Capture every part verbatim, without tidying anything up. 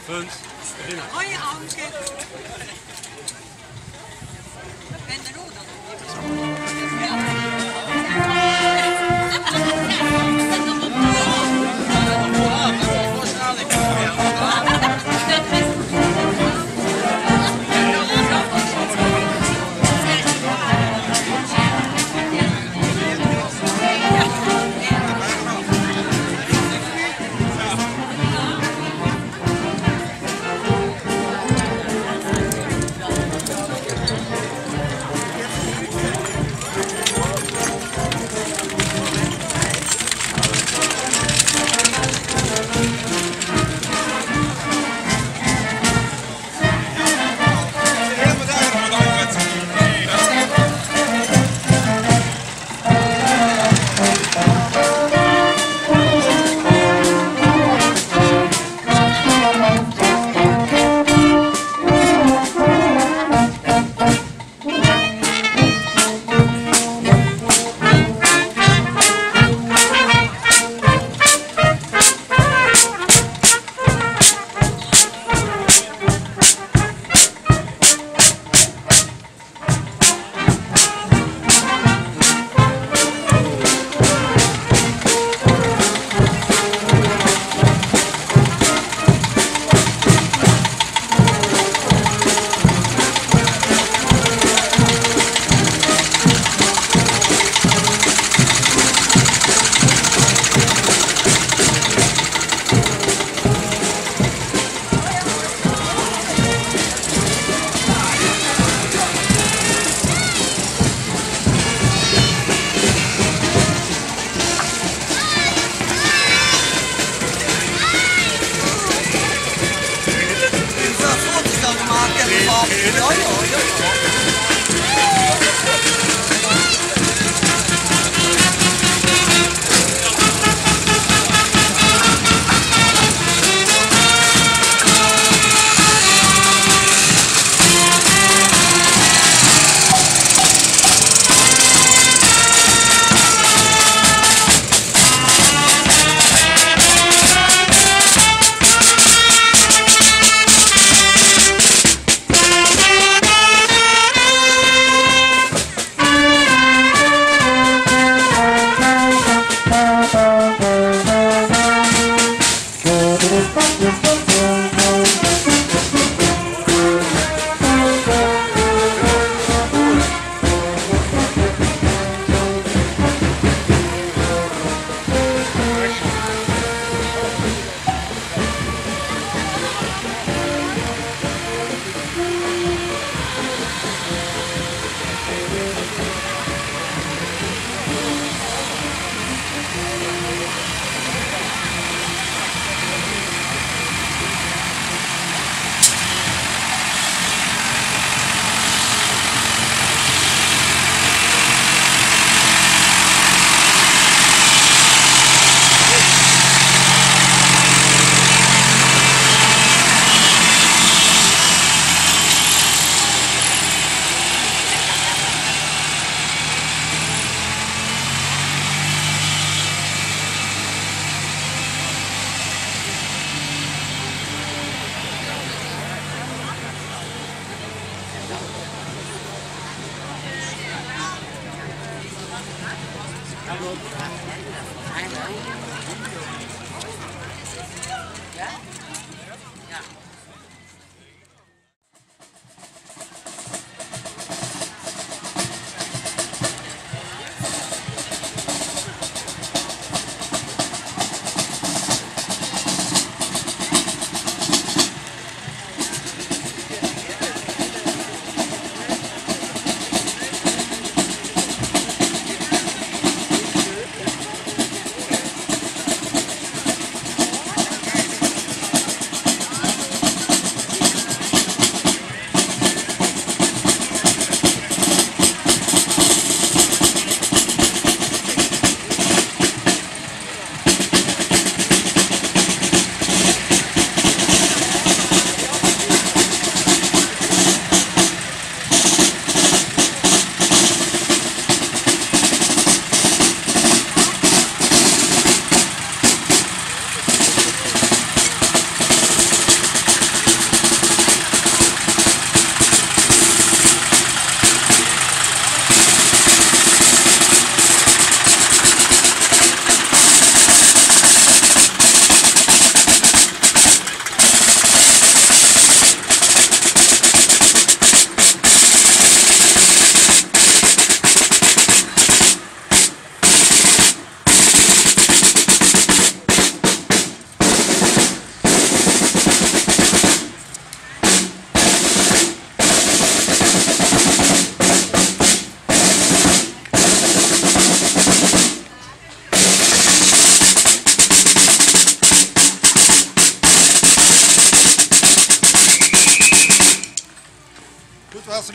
Punt. Hoi, Anke.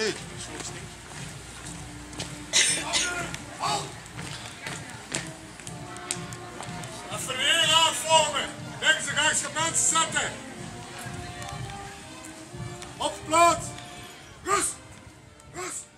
Effe de raod vorme. Links en rechts gaon minse zitte. Op de plaats. Rust. Rust.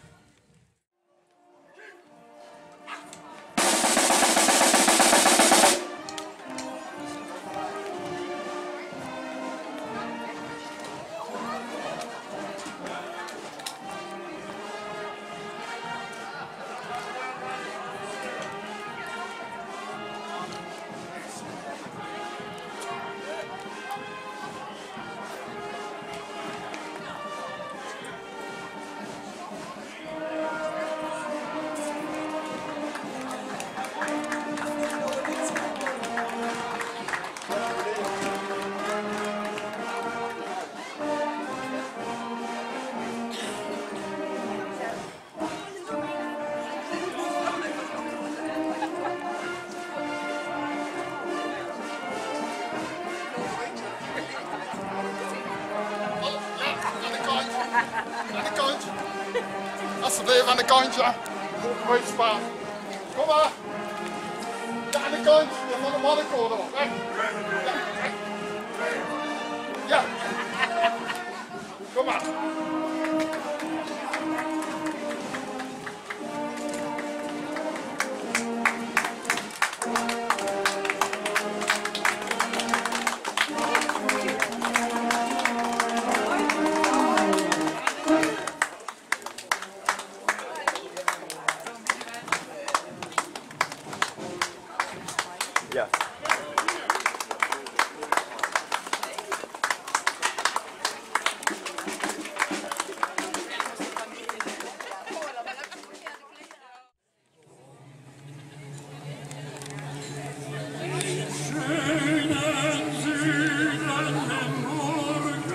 Aan de kantj. Aan de kantj. Alsjeblieft, aan de kantj, ja. Mooi spaar. Kom maar. Ja, aan de kantj. Ja, van de mannenkoor. Weg. Ja, weg. Ja. Kom maar. Ja. Schönen süden Morgen,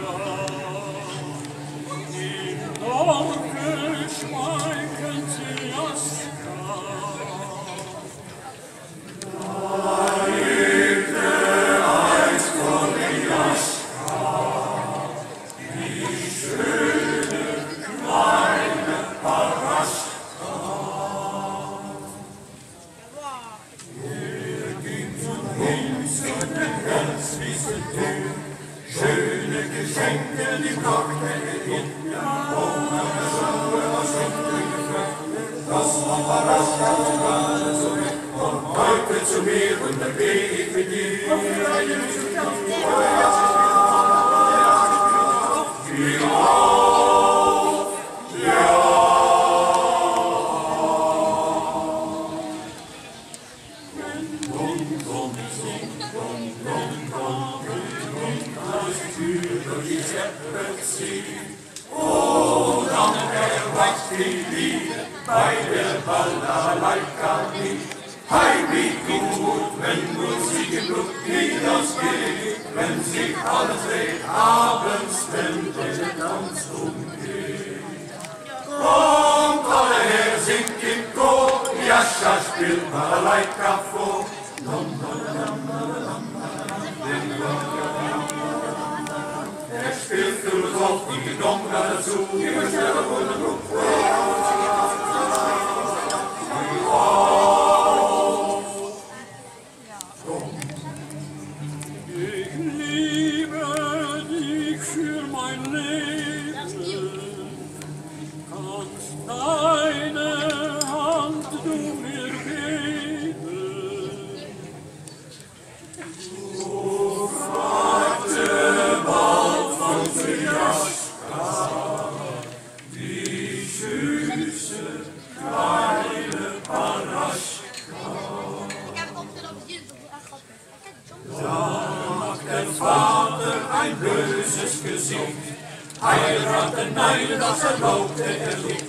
im Dorfe schweigend Siesta. Schöne Geschenke, die brachte er in. Das war rasch, rasch, rasch, und heute zu mir und der Weg mit dir. Ja, ja. Oh, dan verwacht die Liebe bei der Balalaika nicht. Hey, wie gut, wenn Musik im Blut wieder ausgeht, wenn sich alles dreht, abends, wenn der Tanz umgeht. Kommt alle her, singt im Chor, Jascha spielt Balalaika vor. Er spielt Philosoph und die Domra dazu, immer schneller und Ich liebe dich für mein Leben, kannst deine Hand du mir geben? Du fragte bald von Triaska, die süße kleine Paraschka. Da macht der Vater ein böses Gesicht. Heiraten, nein, das erlaubte er nicht.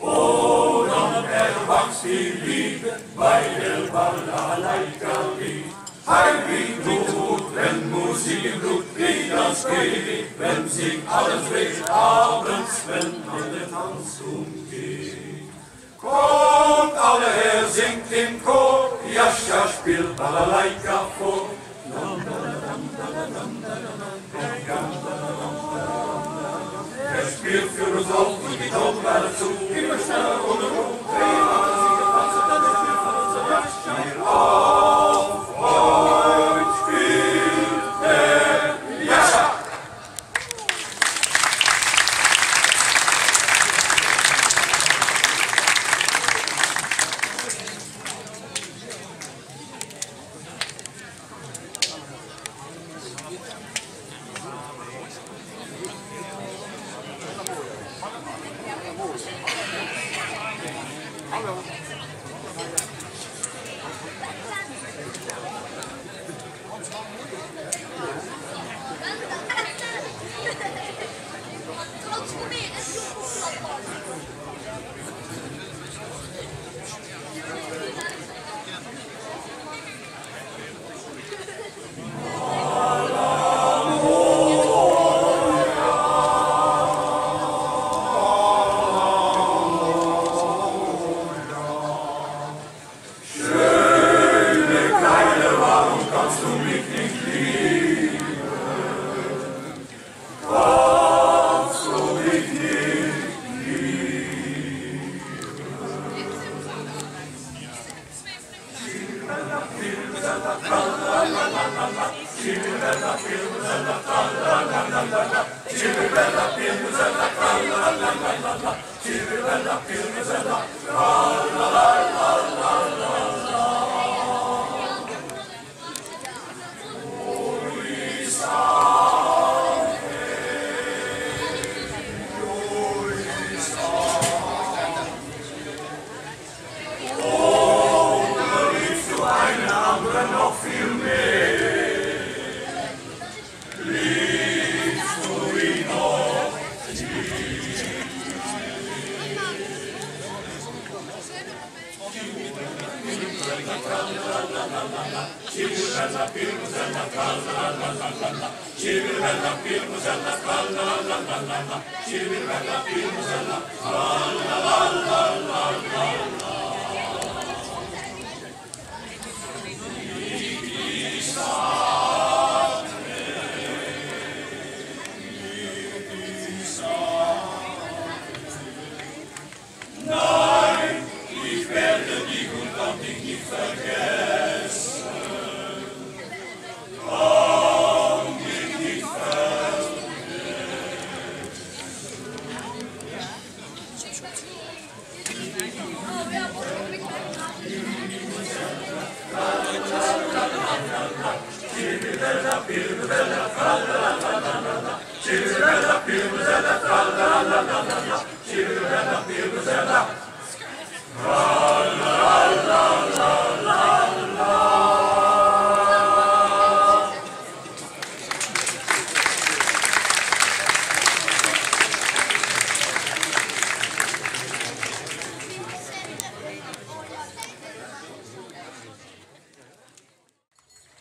Oh, ja. Erwachst die Liebe bei der Balalaika-Lied. Hei wie gut, wenn Musik im Blut, wie das geht, wenn sich alles dreht, abends, wenn man den Tanz umgeht. Kommt alle her, singt im Chor, Jascha spielt Balalaika vor. Er spielt für uns auf und die Tauben dazu. Immer schneller und hoch. Auf, heute spielt der Jascha. Schöne Kleine, warum kannst du mich nicht lieben? Kannst du mich nicht lieben? Nein, ich werde dich und kann dich nicht vergessen. Kann dich nicht vergessen.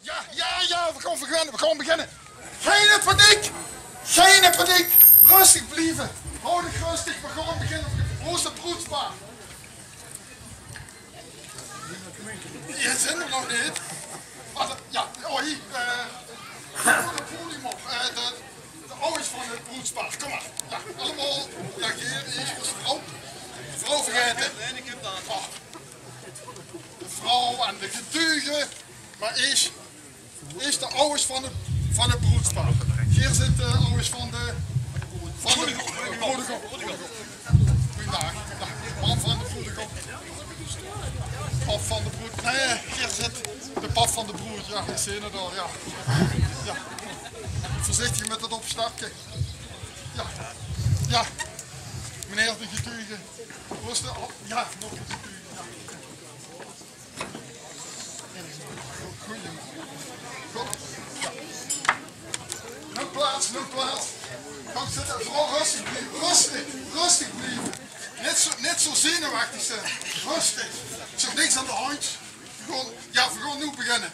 Ja, ja, ja, we gaon beginne, we gaon beginne. Gein paniek, gein paniek. Rustig blieve. Haw dich rustig, we gaon beginne. Wo is 't broedspaar? Hie zeen ze nog neet. Waat, ja, oh, hie, eh, veur 't podium op. Eh, de, de awwers van 't broedspaar, kom mer. Ja, allemaol. Ja, hie is de vrouw. De vrouw vergaete. Oh. De vrouw en de getuge. Mer eers, eers de awwers van de, van 't broedspaar. Hie zit de awwers van de, van de broedegom. Goojendaag. Ja, mam van de broedegom. Pap van de broed. Nae, hie zit de pap van de broed. Ja, ich zeen 't al, ja. Ja. Veurzichtig mit 't opstapke. Ja. Ja. Meneer de getuge. Wo is de, oh, ja, nog 'ne getuge. Ja. Goeie. Good. Num plaats, num plaats. Gank zitte. Veural rustig blieve. Rustig, rustig blieve. Neet zo, neet zo zenuwechtig zeen. Rustig. Is ouch niks aan de handj. Veer gaon, jao, veer gaon noe beginne.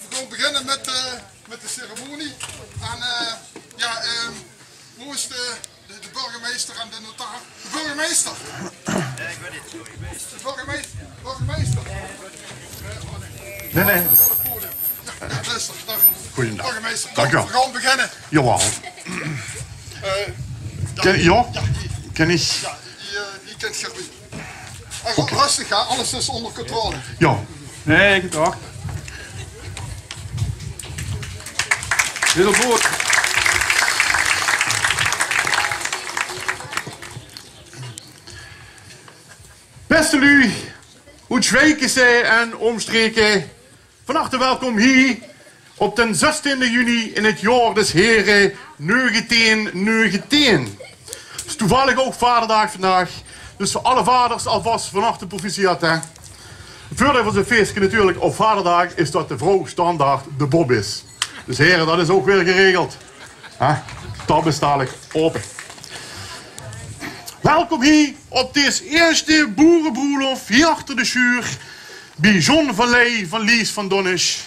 Veer gaon beginne mit, eh, mit de ceremonie. En, eh, jao, ehm, wo is de, de, de burgemeister en de notaris? De burgemeister! De burgemeister! Burgemeister! Nae, nae. Jao, jao, det is 'r. Dag. Goojendaag. Burgemeister, kóm, veer gaon beginne. Jawaal. Eh, jao, kèn ich? Jao, die, eh, die kènt geer weer. Oké. Rustig, hè? Alles is ónger controle. Jao. Nae, ich dach. Hiel good. Bèste luuj, oet Zjweikeze en ómstreke, van harte welkom hie op d'n zestiende juni in 't jaor des Here negentien negentien. 't Is toevallig ouch Vaderdaag vandaag. Dus veur alle vaders alvas van harte proficiat, hè. 't Veurdeil van zoe'n feeske natuurlik op Vaderdaag is det de vrouw standaard de bom is. Dus here, det is ouch weer geregeld. Hè? Tabbe staon ich aope. Welkom hie op dees ierste boerebroelof hie achter de sjuur bie John van Leij van Lies van Donnes.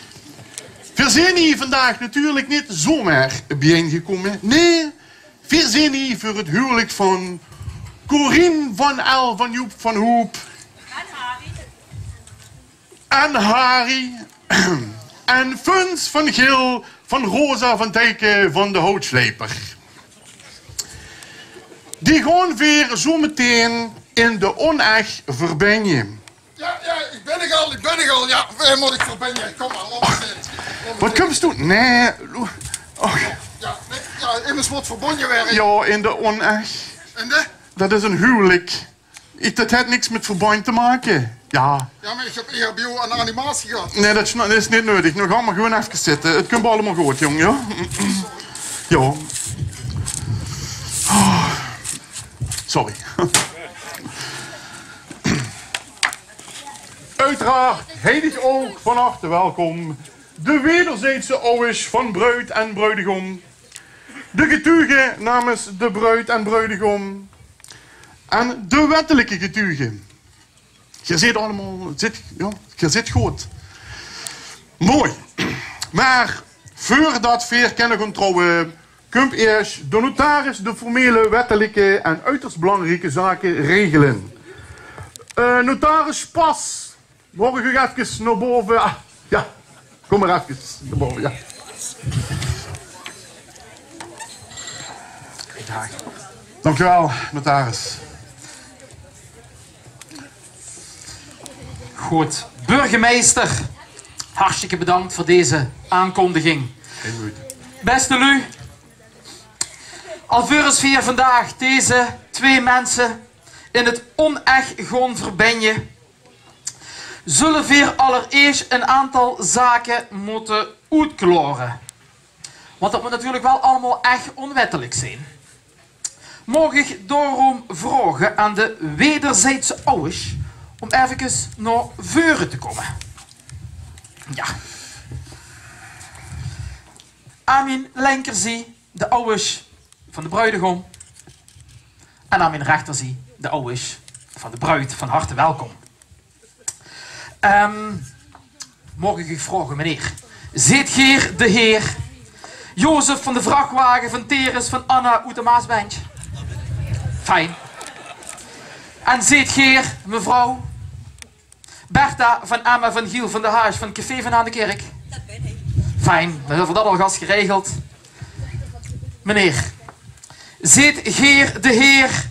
Veer zeen hie vandaag natuurlik neet zomer biejein gekómme. Nae, veer zeen hie veur 't huwelik van Corien van El van Joep van Hoep en Harry en Fons van Geel van Rosa van Tijke van de Houtsjleiper. Die gaon veer zo metein in de oneg verbinje. Jao, jao, ich bön 'r al, ich bön 'r al. Jao, eh, mót ich verbinje? Kóm mer, laot mer zeen. Waat kums doe? Nae, lo-, och. Jao, nae, jao, immers mót verbónje waere. Jao, in de oneg. In de? Det is ein huwelik. Ich, det haet niks mit verbónj te make. Jao. Jao, mer ich höb E H B O aan animatie gehad. Nae, det is, det is neet neudig. Noe gaon v'r gewoon efkes zitte. 't Kump allemaol good, jóng, jao? Jao. Oh. Sorry. Oeteraard heit ich ouch van harte welkom de wederzijdse awwers van bruid en bruidegom, de getuge namens de bruid en bruidegom en de wettelike getuge. Geer zit allemaol, zit, jao, geer zit good. Mooi. Mer veurdet veer kènne gaon trouwe, kump iers de notaris de formele, wettelike en uiterst belangrieke zake regele. Eh, notaris Pas, maag ich uch efkes nao bove? Ah, jao, kóm mer efkes nao bove, jao. Daag. Dank uch waal, notaris. Good. Burgemeister, hartstikke bedank veur deze aankondiging. Gein meujte. Bèste luuj, alveures veer vandaag deze twee minse in 't oneg gaon verbinje, zulle veer allereers ein aantal zake mótte oetklaore. Want det mót natuurlik waal allemaol ech onwettelik zeen. Maag ich daorum vraoge aan de wederzijdse awwers óm efkes nao veure te kómme? Jao. Aan mien linkerzie de awwers van de bruidegom. En aan mien rechterzie de awwers van de bruid. Van harte welkom. Ehm, maag ich uch vraoge, meneer, zeet geer de heer Jozef van de vrachwage van Teres van Anna oet de Maasbendj? Fijn. En zeet geer mevrouw Bertha van Emma van Giel van de Haas van café van aan de Kirk? Det bön ich. Fijn, dan höbbe v'r det alvas geregeld. Meneer, zeet geer de heer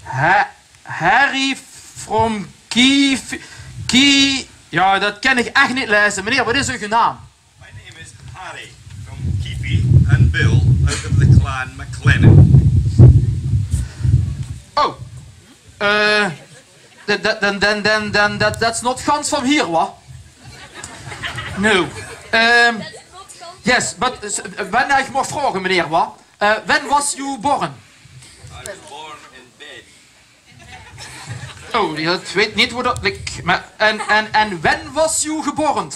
Ha-, Harry from Kiev-, Kie-, jao, det kan ich ech neet laeze. Meneer, waat is eur naam? My name is Harry from Keepy and Bill out of the clan McLennan. Oh, eh, th-, th-, then, then, then, then that, that's not gans from here, wa? No. Ehm, yes, but, eh, wen ich maag vraoge, meneer, wa? Eh, when was you born? I was born in bed. Oh, det weit ich neet wo det ligk. Mer, en, en, en when was you geborn?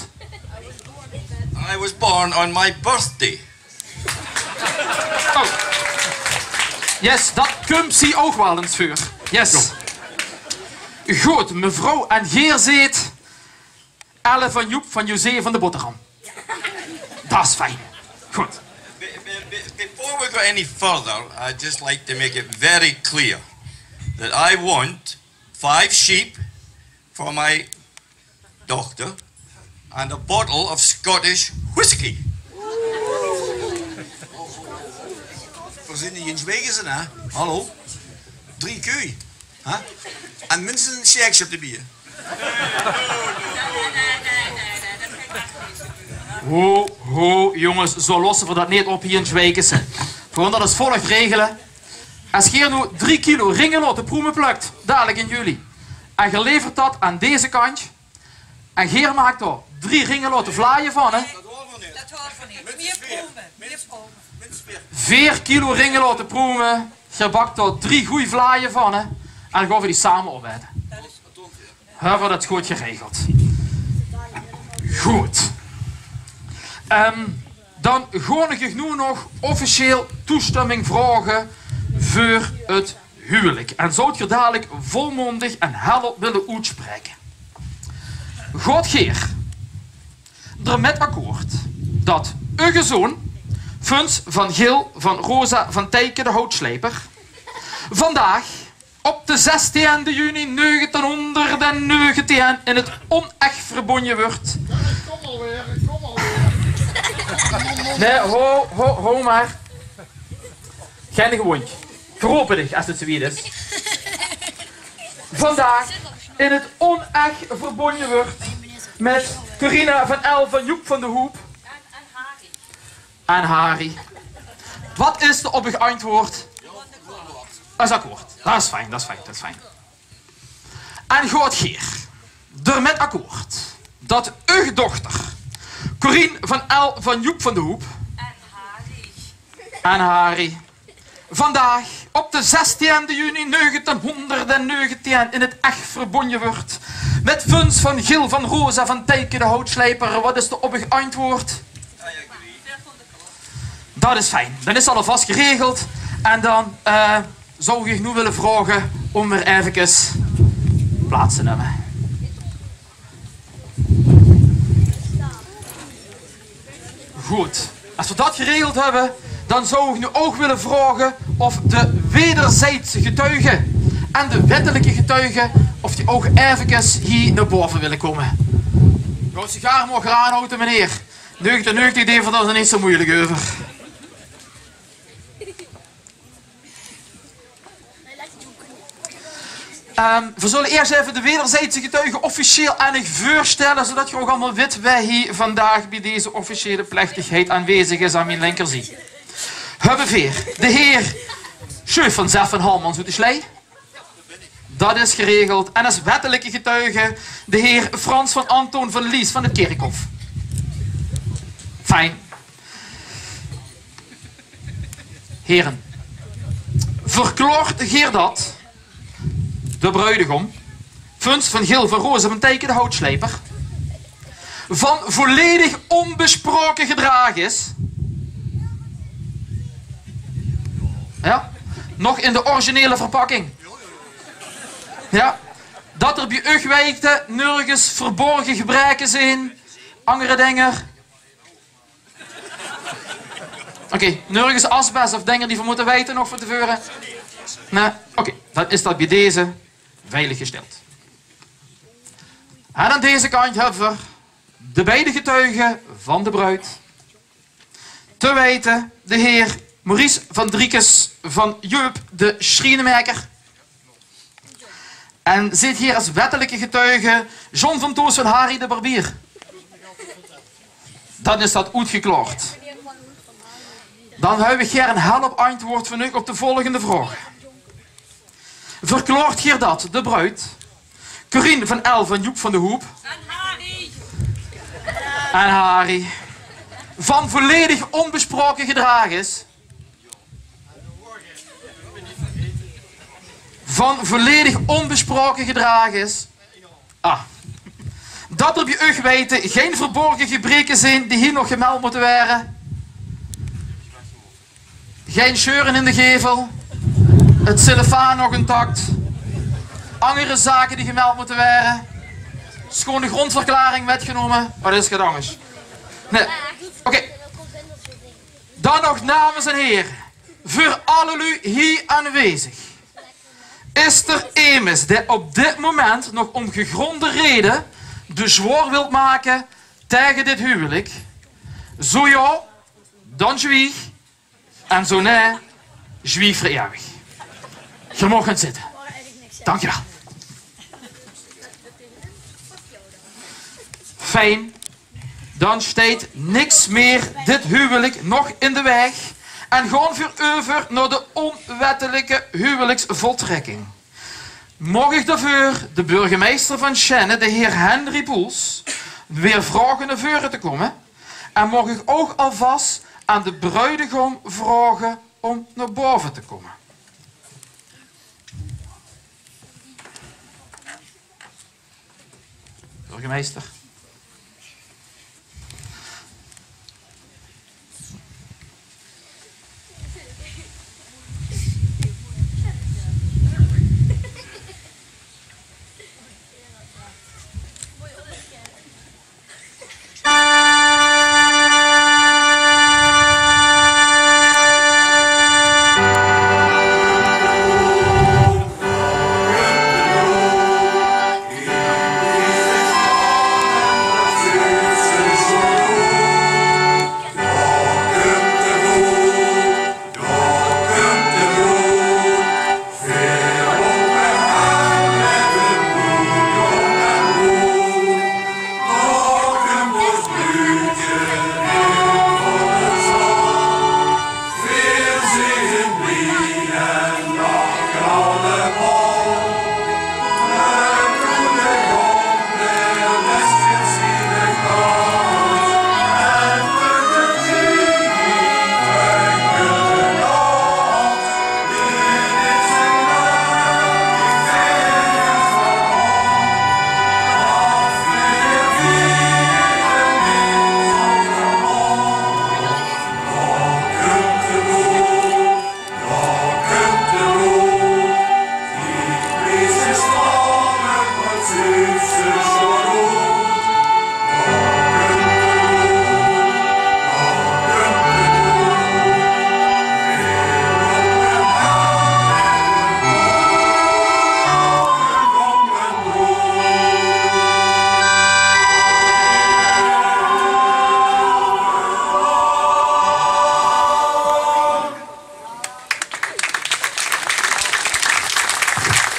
I was born on my birthday. Oh. Yes, dat kump zie ouch waal ins veur. Yes. Good, mevrouw, en geer zeet Elle van Joep van José van de Boterham. Dat is fijn. Good. Be- be- be- Before we go any further, I'd just like to make it very clear that I want five sheep for my dochter and a bottle of Scottish whisky. Veer zien hie in Zwijgesen, hè? Hallo? Drie keu, hè? En minstens ein sjeksje op de bie. Ho, ho, jonges, zo losse veer dat neet op hie in Zwijgesen. Veer goon dat es volg regele. Es geer noe drie kilo ringelote proeme plökt, dalik in juli, en geer levert dat aan deze kantj, en geer maak dao drie ringelote vlaaie van, hè. Dat hoort van neet. Mier proeme, mier proeme. Veer kilo ringelote proeme, geer bak dao drie gooj vlaaie van, hè. En dan goon veer die same opete. Höbbe veer dat good geregeld. Good. Ehm, dan goon ich uch noe nog officieel toestömming vraoge veur 't huwelik. En zouwt geer dalik volmondig en hel op wille oetspraeke? Gaot geer d'r mit akkoord dat eur zoon, Funs van Gil van Rosa van Tijke de Houtslijper, vandaag op de zestiende juni negentienhónderdennegetien in 't onech verbónje wuuert? Nae, ho, ho, ho mer. Geine gewóndj. Veer rope dich es 't zoe wied is. Vandaag in 't onech verbónje wuuert mit Corina van El van Joep van de Hoep. En Harry. Wat is d'r op uch antwoord? Dat is akkoord. Dat is fijn, dat is fijn, dat is fijn. En gaot geer d'r mit akkoord dat eur dochter, Corien van El van Joep van de Hoep, en Harry, vandaag op de zestiende juni negentienhónderdennegetien in 't ech verbónje wuuert mit Funs van Gil van Rosa van Tijke de Houtslijper? Wat is d'r op uch antwoord? Dat is fijn. Dan is 't alvas geregeld. En dan, eh, zouw ich uch noe wille vraoge óm weer efkes plaats te numme. Good. Es veer dat geregeld höbbe, dan zouw ich noe ouch wille vraoge of de wederzijdse getuige en de wettelike getuige, of die ouch efkes hie nao bove wille kómme. Gaot sigaar maag aanhaoje, meneer. Negentien negentig deje veer dao neet zo meujelik euver. Ehm, veer zulle iers effe de wederzijdse getuige officieel aan uch veurstelle, zoedat geer ouch allemaol wit wae hie vandaag bie deze officiële plechtigheid aanwezig is. Aan mien linkerzie höbbe veer de heer Sjeuf van Zef van Halmans oet de Sjlei. Dat is geregeld. En es wettelike getuige de heer Frans van Antoon van Lies van 't Kirkhof. Fijn. Here, verklaort geer dat de bruidegom, Funs van Gil van Rosa van Tijke de Houtslijper, van volledig ónbespraoke gedrage is? Ja? Nog in de originele verpakking? Ja? Dat d'r bie uch weite nörges verborge gebreke zien, anger dinger? Oké, nörges asbest of dinger die veer mótte weite nog van te veure? Nae? Oké, dan is dat bie deze veilig gesteld. En aan deze kantj höbbe veer de beide getuige van de bruid. Te weite de heer Maurice van Driekes van Jeup de Sjrienemaeker. En zit hie es wettelike getuige John van Toos van Harry de Barbier. Dan is dat oetgeklaord. Dan höb ich gaer ein help-antwoord van uch op de volgende vraog. Verklaort geer dat de bruid, Corien van El van Joep van de Hoep en Harry, van volledig ónbespraoke gedrage is? Van volledig ónbespraoke gedrage is. Ah. Dat d'r bie uch weite gein verborge gebreke zien die hie nog gemeld mótte waere. Gein sjeure in de gevel. 't Cellofaan nog intact. Angere zake die gemeld mótte waere. Sjoon de grondverklaring mitgenómme, mer det is get angers. Nae. Oké. Dan nog, dames en here, veur alle luuj hie aanwezig. Is d'r emes dae op dit moment nog óm gegrónde raeje bezwaor wilt make taenge dit huwelik? Zo jao, dan zwieg. En zo nae, zwieg veur eeuwig. Geer maag gaon zitte. Dank uch waal. Fijn. Dan steit niks mier dit huwelik nog in de waeg en gaon veer euver nao de ónwettelike huweliksvoltrekking. Maag ich daoveur de burgemeister van Sjenne, de heer Henry Poels, weer vraoge nao veure te kómme? En maag ich ouch alvas aan de bruidegom vraoge óm nao bove te kómme? Burgemeister.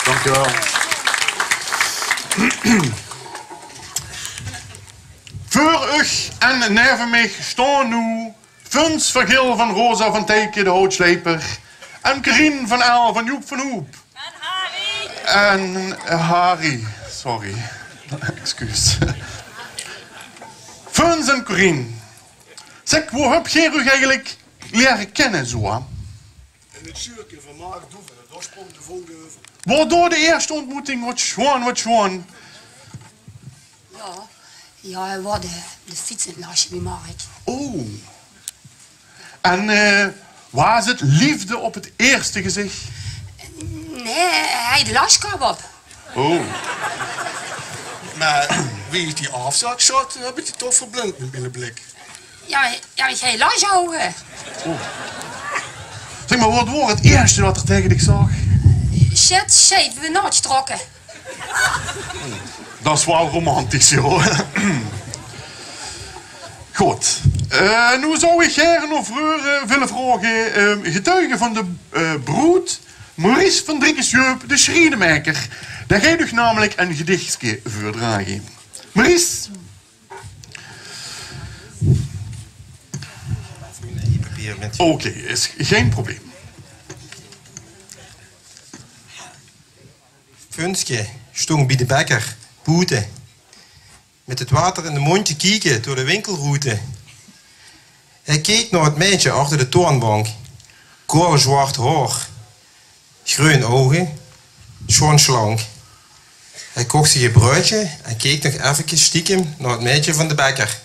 Dank uch waal. Veur uch en neve mich staon noe Funs Vergil van Rosa van Teke de Houtsjleiper en Corien van Aal van Joep van Hoep. En Harry. En Harry, sorry. Excuus. Funs en Corien. Zèk, wo höb geer uch eigelik liere kinne, zo, hè? In 't sjuurke van Mark Doeven, dao spróng de vonk euver. Waor door de ierste óntmoeting, waat sjoon, waat sjoon. Jao, jao, hae waor de, de fiets aan 't lasje bie Mark. Oh. En, eh, waas 't leefde op 't ierste gezich? Nae, hae haw de laskap op. Oh. Mer wie ich die aafzak zaot, höb ich die toch verblind mit miene blik. Jao, jao, ich haw las ouge. Oh. Zèk mer, waat waor 't ierste waat 'r taenge dich zag? Shit, scheef, weer naotsjtrokke. Dat is waal romantisch, joh. Good. Eh, noe zou ich gaer nog veur, eh, wille vraoge, eh, getuige van de, eh, broed, Maurice van Driekes-Jeup, de sjrienemaeker. Dae geit uch namelik ein gedichske veurdrage. Maurice. Oké, is gein probleem. Funske stóng bie de bekker boete, mit 't water in de móndj te kieke door de winkelroete. Hae keek nao 't meidje achter de toanbank. Kaol zwart haor, greun ouge, sjoon slank. Hae koch zich e bruudje en keek nog effekes stiekem nao 't meidje van de bekker.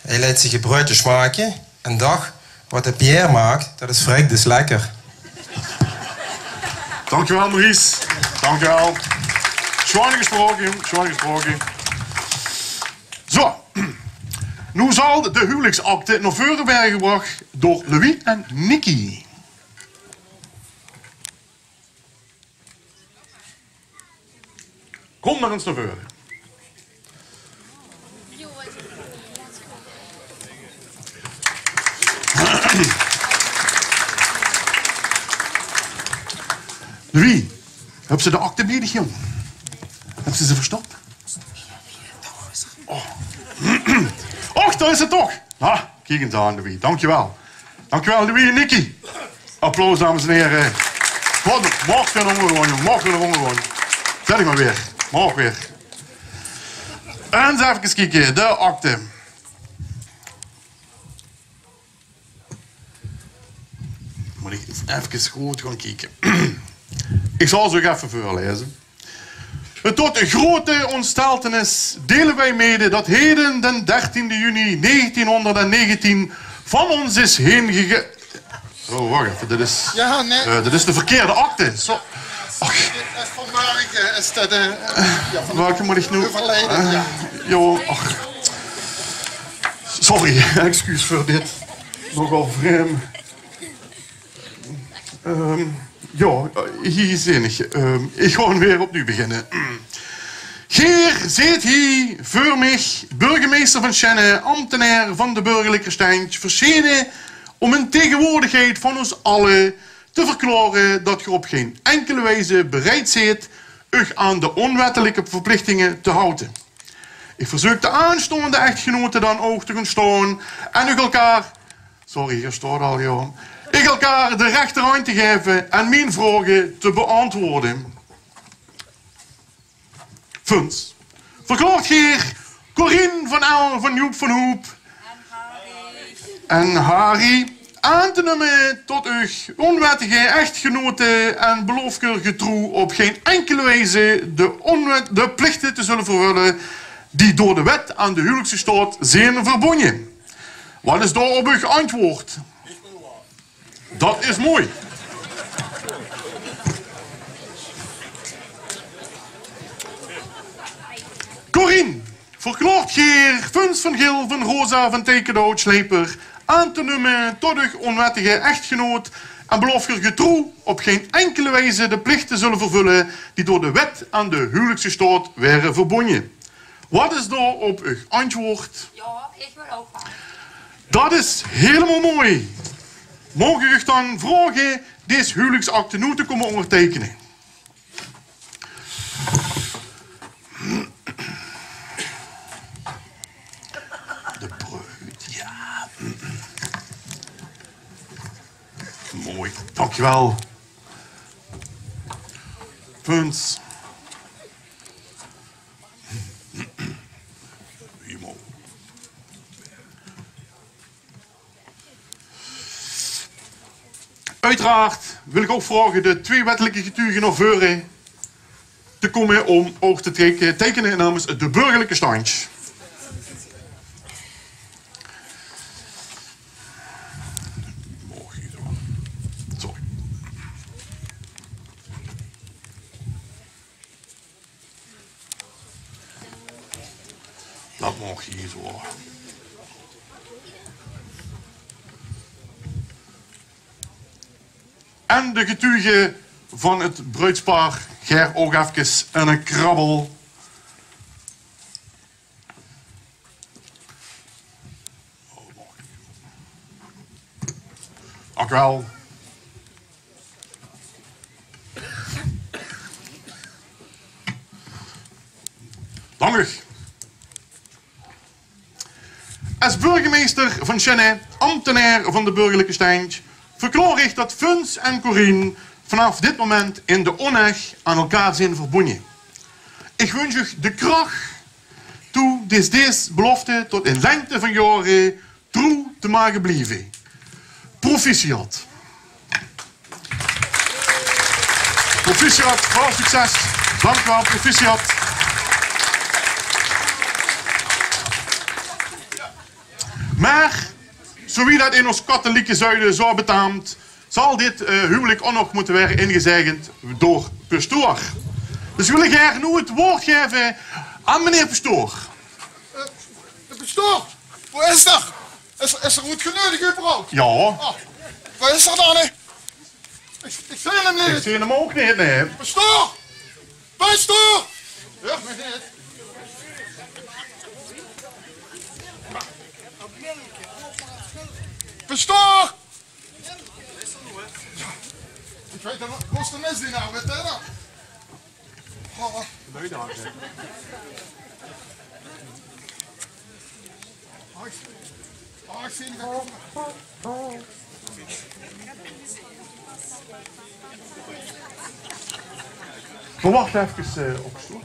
Hae leet zich e bruudje smake en dach: "Wat de Pierre maak, dat is vrek dus lekker." Dankjewel, Maurice. Dankjewel. Sjoon gesproke, jóng. Sjoon gesproke. Zo. Noe zal de huwelijksakte nao veure waere gebrach door Louis en Nicky. Kom mer ins nao veure. Louis, höbs se de akte bie dich, jóng? Höbs se ze verstop? Oh. Och, dao is ze toch. Ah, kiek ins aan, Louis. Dankjewel. Dankjewel, Louis en Nicky. Applaus, dames en here. Waat, maag weer nao ónger gaon, jóng. Maag weer nao ónger gaon. Zèt dich mer weer. Maag weer. Ins efkes kieke. De akte. Mót ich ins efkes good gaon kieke. Ich zal ze uch effe veurlaeze. Tot grote ontsteltenis delen wij mede dat heden, den dertiende juni negentienhonderddegentien, van ons is heen gege-, oh, wach effe, dit is, jao, nae, eh, dit is de verkeerde akte. Zo. Ach. Dit is van Mark, eh, is dat, eh, jao, van, welke mót ich noe? Euverleje, eh, jao. Jao, ach. Sorry, excuus veur dit nogal vreemd. Ehm, jao, hie zeen ich. Ehm, ich gaon weer opnuuj beginne. Geer zeet hie veur mich, burgemeester van Sjenne, ambtenaer van de burgerlijke stand, verschenen om in tegenwoordigheid van ons alle te verklare dat geer op gein enkele wijze bereid zeet uch aan de onwettelijke verplichtingen te houden. Ich verzeuk de aanstaonde echtgenote dan ouch te gaon staon en uch elkaar, sorry, geer staot al, jóng, uch elkaar de rechterhandj te gaeve en mien vraoge te beantwoorde. Vuns. Verklaort geer Corien van El van Joep van Hoep en Harry aan te numme tot uch onwettige echtgenote en beloof geer getrouw op gein enkele wijze de onwet-, de plichte te zulle vervulle die door de wet aan de huwelijkse staot zeen verbonje. Waat is dao op uch antjwaord? Dat is mooi. Corien, verklaort geer Vuns van Gil van Rosa van Tekenhout Sleper aan te numme tot uch onwettige echtgenoot en beloof geer getrouw op gein enkele wijze de plichte te zulle vervulle die door de wet aan de huwelijkse staot waere verbonje? Waat is dao op uch antjwaord? Jao, ich wil ouch gaon. Dat is hielemaol mooi. Maag ich uch dan vraoge dees huwelijksakte noe te kómme óngerteikene? De bruid, jao. Mooi, dankjewel. Vuns. Uiteraard wil ich ouch vraoge de twee wettelijke getuge nao veure te kómme om ouch te teke-, teikene namens de burgerlijke stand. Sorry. Dat maag hie zo. En de getuge van 't bruidspaar, geer ouch efkes 'ne krabbel. Dank u wel. Dank u. Es burgemeester van Sjenne, ambtenaer van de burgerlijke stand, verklaor ich dat Vuns en Corien vanaaf dit moment in de oneg aan elkaar zeen verbonje. Ich wunsj uch de krach toe dees, dees belofte tot in lengte van jaore troe te mage blieve. Proficiat. Proficiat, väöl succes. Dank u wel, proficiat. Mer, zowie dat in ós kathelieke zuide zo betaamp, zal dit eh, huwelijk ook nog moeten worden ingezeigend door pastoor. Dus we willen graag nu het woord geven aan meneer pastoor. Eh, de pastoor, wo is 'r? Is, is 'r oetgeneudig überhaupt? Ja. Ah, wo is 'r dan, hè? Ik, ik zeen 'm neet. Ik zeen 'm ouk neet, nee. Pastoor! Pastoor! Huurt mich neet. Pastoor! Ik weit neet, wo is de misdienaar, weit geer dat? Oh, oh. Ach, ach, ik zeen 't. Verwacht efkes eh, op stoel.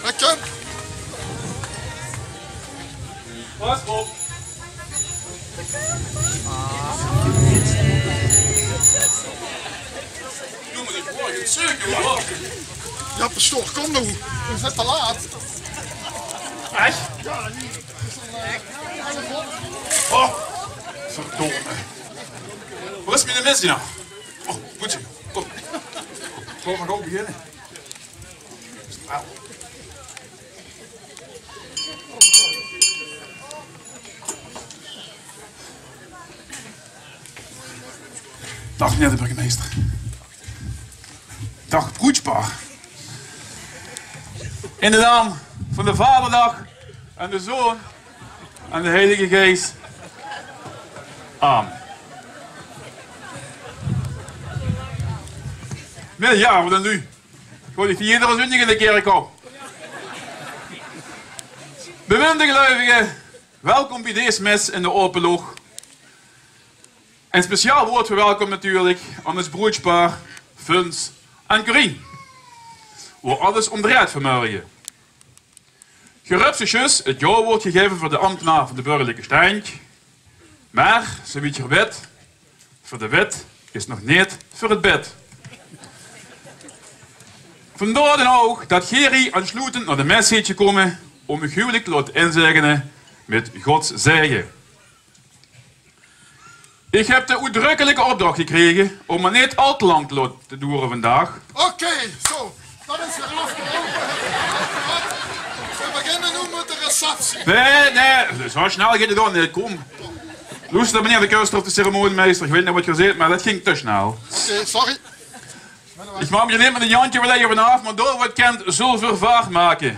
Lekker. Pas op. Jao, pastoor, kom noe. Veer zeen te laat. Ech? Jao, neet. Oh, verdomme. Wo is miene misdienaar? Oh, good zoe. Kom. Kom, veer gaon beginne. Daag, meneer de burgemeister. Daag, broedspaar. In de naam van de Vaderdaag en de Zoon en de Heilige Geis. Amen. Middejaar, wat ein luuj. Gewoon, ich zeen iedere zóndig in de kèrk op. Beminde geluivige, welkom bie dees mes in de Ope Loch. Ein speciaal woord verwelkom natuurlik aan ós broedspaar Funs en Corien, wo alles óm dreit vanmorge. Geer höb zojuus 't jaowoord gegaeve veur de ambtenaar van de burgerlike stendj. Mer, zoewie geer wet, veur de wet is nog neet veur 't bed. Vandaar dan ouch dat geer hie aansloetend nao de mes zeet gekómme óm uch huwelik te laote inzaegene mit Gods zaege. Ich höb de oetdrökkelike opdrach gekrege óm 't neet al te lang te laote doere vandaag. Oké, zo. Dat is weer aafgeloupe. Veer beginne noe mit de receptie. Nae, nae, zo snel geit 't dan neet. Kóm. Loester, meneer de köster of de ceremoniemeister, ich weit neet wat geer zeet, mer dat ging te snel. Oké, sorry. Ich maak mich neet mit ein jantje waal effe aaf, mer dao wo 't kènt, zölle veer vaart make.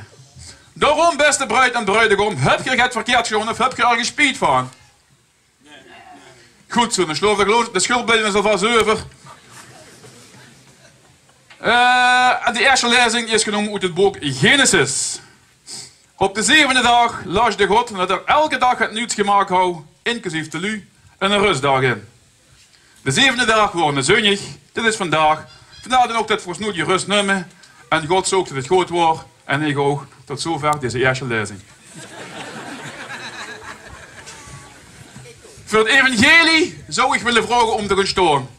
Daoróm, bèste bruid en bruidegóm, höb geer get verkeerd gedaon of höb geer örges spiet van? Good zo, dan sjloof ich de sjöldbleie alvas euver. Eh, en de ierste laezing is genómme oet 't book Genesis. Op de zevende daag laasde God, nadat 'r elke daag get nuuts gemaak haw, inclusief de luuj, eine rösdaag in. De zevende daag waor eine zóndig, dit is vandaag. Vandaar dan ouch dat veer ós noe die rös numme. En God zoog dat 't good waor. En ich ouch. Tot zover dees ierste laezing. Veur 't evangelie zou ich wille vraoge óm te gaon staon.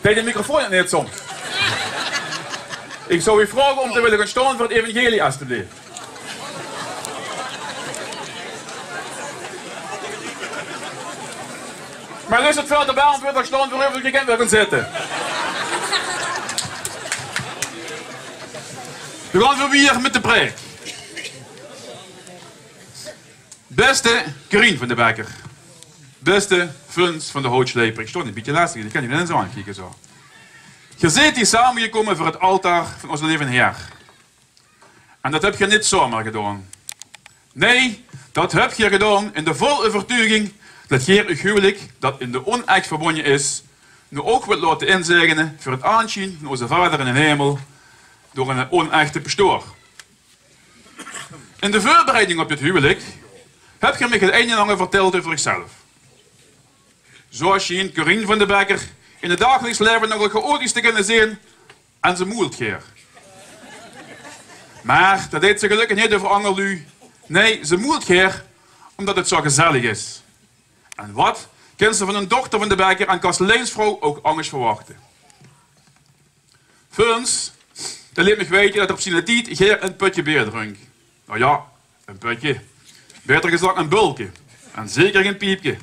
Deit de microfoon 't neet soms? Ich zou uch vraoge óm te wille gaon staon veur 't evangelie, estebleef. Mer is 't veur de band weer staon veur uch, geer kènt weer gaon zitte. Veer gaon weer mit de preek. Bèste Corien van de Bekker. Bèste Funs van de Houtsjleiper. Ich sjtaon ein bietje lastig, ich kan uch neet ins aankieke zo. Geer zeet hie samegekómme veur 't altaar van ózze leve Heer. En det höb geer neet zomer gedaon. Nae, det höb geer gedaon in de volle euvertuuging det geer eur huwelik, det in de onech verbónje is, noe ouch wilt laote inzaegene veur 't aansjien van oze Vader in d'n hemel door eine onechte pastoor. In de veurbereiding op dit huwelik höb geer mich 't ein en anger vertèld euver uch zelf. Zoe sjient Corien van de Bekker in 't dagelijks laeve nogal chaotisch te kinne zeen en ze moelt gaer. Mer det deit ze gelökkig neet euver anger luuj. Nae, ze moelt gaer ómdet 't zoe gezellig is. En waat kins se van ein dochter van de Bekker en kasteleinsvrouw ouch angers verwachte? Funs, dae leet mich weite det 'r op ziene tied gaer ein pötje beer drunk. Noe jao, ein pötje. Baeter gezag ein bölke. En zeker gein piepke.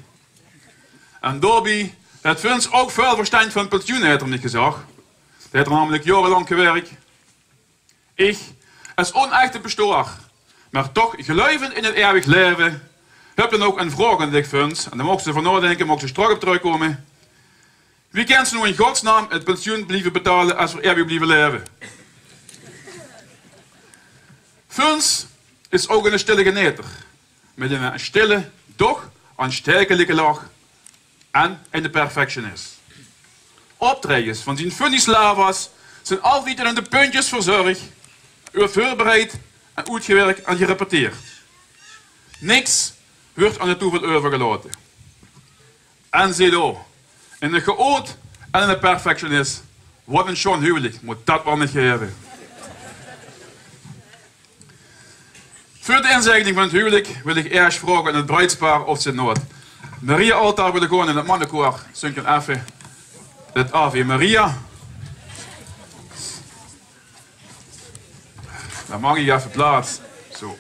En daobie haet Funs ouch väöl verstandj van pensioen, haet 'r mich gezag. Dae haet 'r namelik jaorelank gewirk. Ich, es onechte pastoor, mer toch geluivend in 't eeuwig laeve, höb dan ouch ein vraog aan dich, Funs. En dao moogs se euver naodinke, moogs se straks op trökkómme. Wie kins se noe in godsnaam 't pensioen blieve betale es v'r eeuwig blieve laeve? Funs is ouch eine stille geneter, mit eine stille, doch aanstaekelike lach en eine perfectionis. Optraejes van zien funny Slavas zeen altied tot aan de puntjes verzörg, euverbereid en oetgewirk en gerepeteerd. Niks wuuert aan de toeval euvergelaote. En zie dao, eine chaot en eine perfectionis. Waat ein sjoon huwelik mót det waal neet gaeve. Veur de inzaegening van 't huwelik wil ich ieësj vraoge aan 't bruidspaar of ze nao 't Maria-altaar wille gaon en 't mannekoor zingk dan effe 't Ave Maria. Dan maak ich effe plaats. Zo.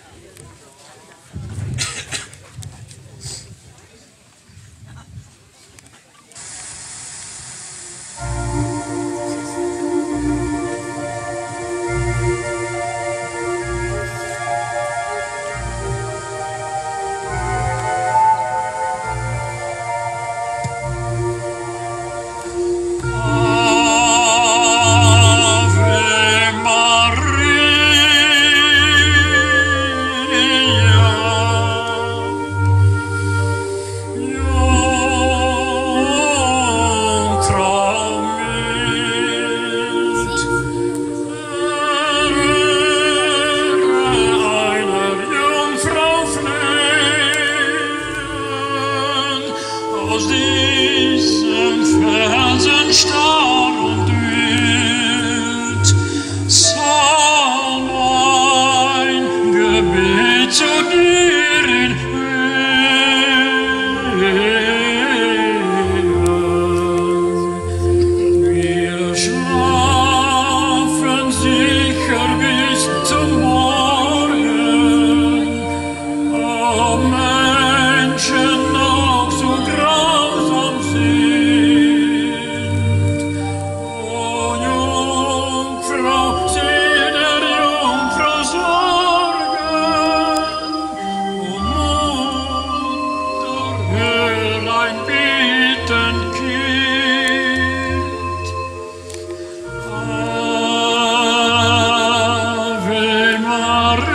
Aus diesem Felsen starr und wühlt, soll mein Gebet zu dir in Höhen. Wir schlafen sicher bis zum Morgen. O Menschen, noch so grausam sind, o Jungfrau, sie der Jungfrau Sorgen, o Mutter, hör ein bittend Kind. Ave Maria.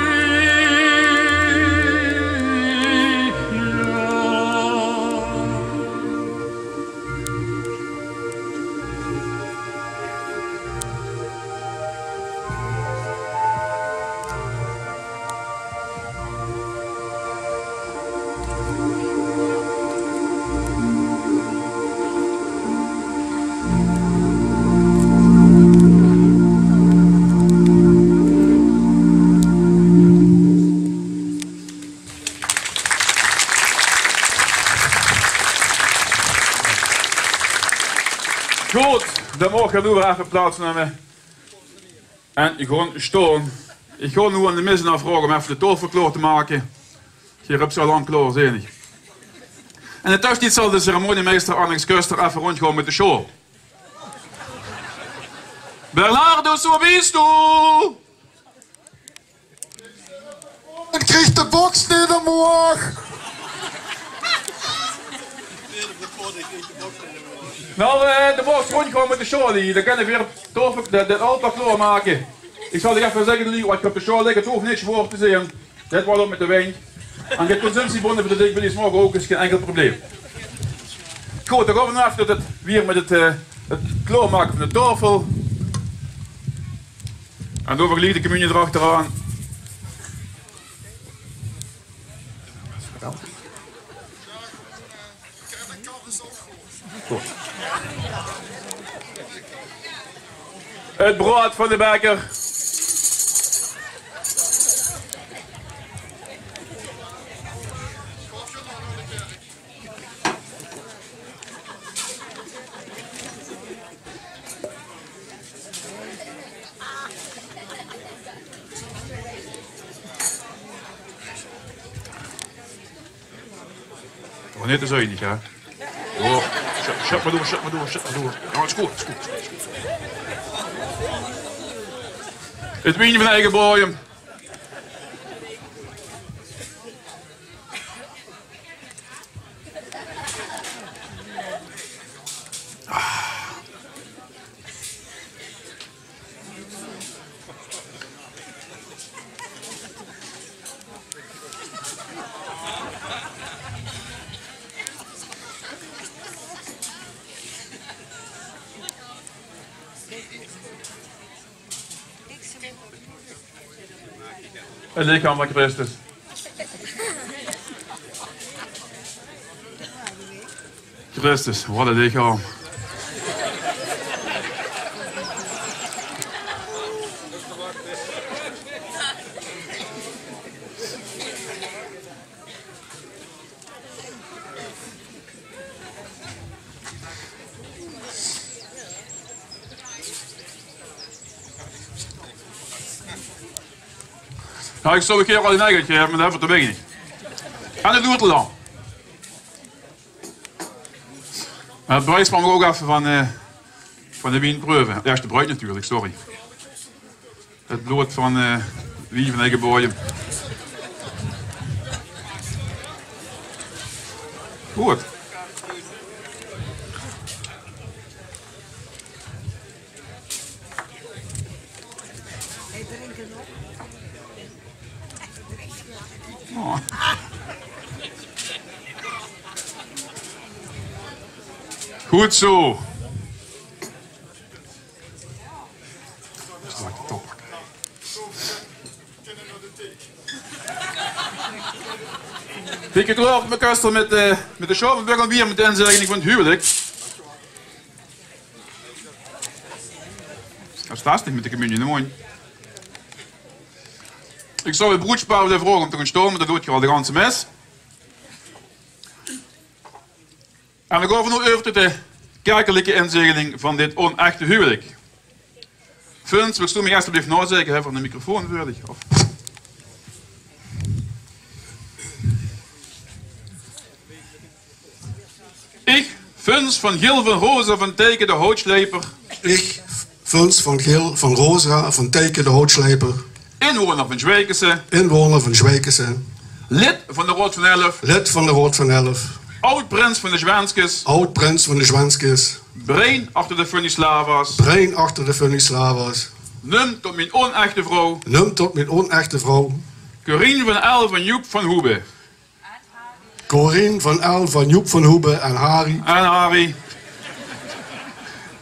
Good, dan maag geer noe weer effe plaats numme. En gaon staon. Ich gaon noe aan de missenaar vraoge óm effe de taofel klaor te make. Geer höb ze al lang klaor, zeen ich. En in de tössetied zal de ceremoniemeister Alex Köster effe róndjgaon mit de sjaol. Bernardo, wo bös doe? Ich krieg de boks neet ómhoog. Noe, eh, de boks róndjgaon mit de sjaol hie. Dan kinne veer de, de altaar klaormake. Ich zal uch effe zègke, de luuj, wat ich op de sjaol lègk, 't hoof neet zwaor te zeen. Det waert ouch mit de windj. En de consumptiebónne veur de Dick Billy's morge ouch, is gein inkel probleem. Good, dan gaon v'r noe effe tot 't, weer mit 't, eh, 't klaormake van de taofel. En doon v'r geliek de communie d'r achteraan. Good. 't Broad van de bekker. Oh, neet te zuinig, hè? Oh, sjep, sjep mer door, sjep mer door, sjep mer door. Jao, is good, is good, is good. 't Wien van eige baojem. Het lichaam van Christus. Christus, wat een lichaam. Nou, ich zou 'n kier al 'n eigeltje höbbe, mer det höbbe v'r te weinig. En det doet 'r dan. Mer 't bruid maag ouch effe van, eh, van de wien preuve. Ierste bruid natuurlik, sorry. 't Blood van, eh, wien van eige baojem. Good. Oh. Good zo. Dikke kleur op mekaar mit, eh, mit de sjaal. V'r gaon wiejer mit de inzegening van 't huwelik. Fantastisch, mit de communie in de móndj. Ich zou 't broedspaar wille vraoge óm te gaon staon, mer det doot geer al de ganse mes. En dan gaon v'r noe euver tot de kerkelike inzegening van dit onechte huwelik. Vuns, wils doe mich alstublieft naozègke, hè, van de microfoon veur dich, of? Ich, Vuns van Gil van Rosa van Teken de Houtsleper. Ich, Vuns van Gil van Rosa van Teken de Houtsleper. Inwoner van Zjweikese. Inwoner van Zjweikese. Lid van de Raod van Elf. Lid van de Raod van Elf. Oud-prins van de Zjwenskes. Oud-prins van de Zjwenskes. Brein achter de Funny Slavas. Brein achter de Funny Slavas. Num tot mien onechte vrouw. Num tot mien onechte vrouw. Corien van El van Joep van Hoebe. Corien van El van Joep van Hoebe en Harry. En Harry.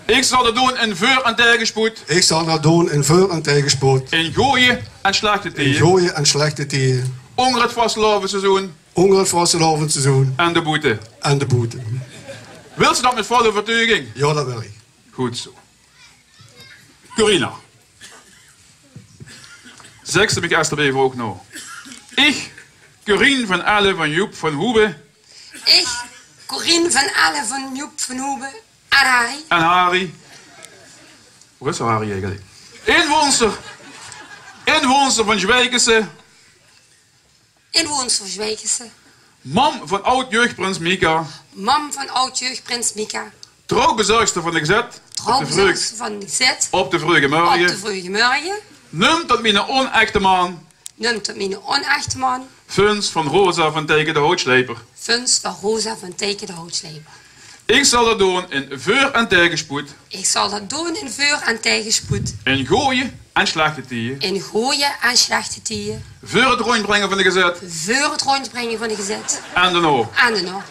Ich zal det doon in veur- en taegespoed. Ich zal det doon in veur- en taegespoed. In gooje en slechte tieje. In gooje en slechte tieje. Ónger 't vastelaovesseizoen. Ónger 't vastelaovesseizoen. En d'r boete. En d'r boete. Wils se det mit vol euvertuuging? Jao, det wil ich. Good zo. Corina. Zègk se mich alstublieft ouch nao. Ich, Corien van Elle van Joep van Hoebe. Ich, Corien van Elle van Joep van Hoebe. En Harry. En Harry. Wo is Harry eigelik? Inwoonster. Inwoonster van Zjweikese. Inwoonster van Zjweikese. Mam van oud-jeugdprins Mika. Mam van oud-jeugdprins Mika. Trouwbezörgster van de gezèt. Trouwbezörgster van de gezèt. Op de vreuge mörge. Op de vreuge mörge. Num tot miene onechte man. Num tot miene onechte man. Vuns van Rosa van Teken de Houtsleper. Vuns van Rosa van Teken de Houtsleper. Ich zal det doon in veur- en taegespoed. Ich zal det doon in veur- en taegespoed. In gooje en slechte tieje. In gooje en slechte tieje. Veur het rondjbringe van de gezèt. Veur het rondjbringe van de gezèt. En daonao. En daonao.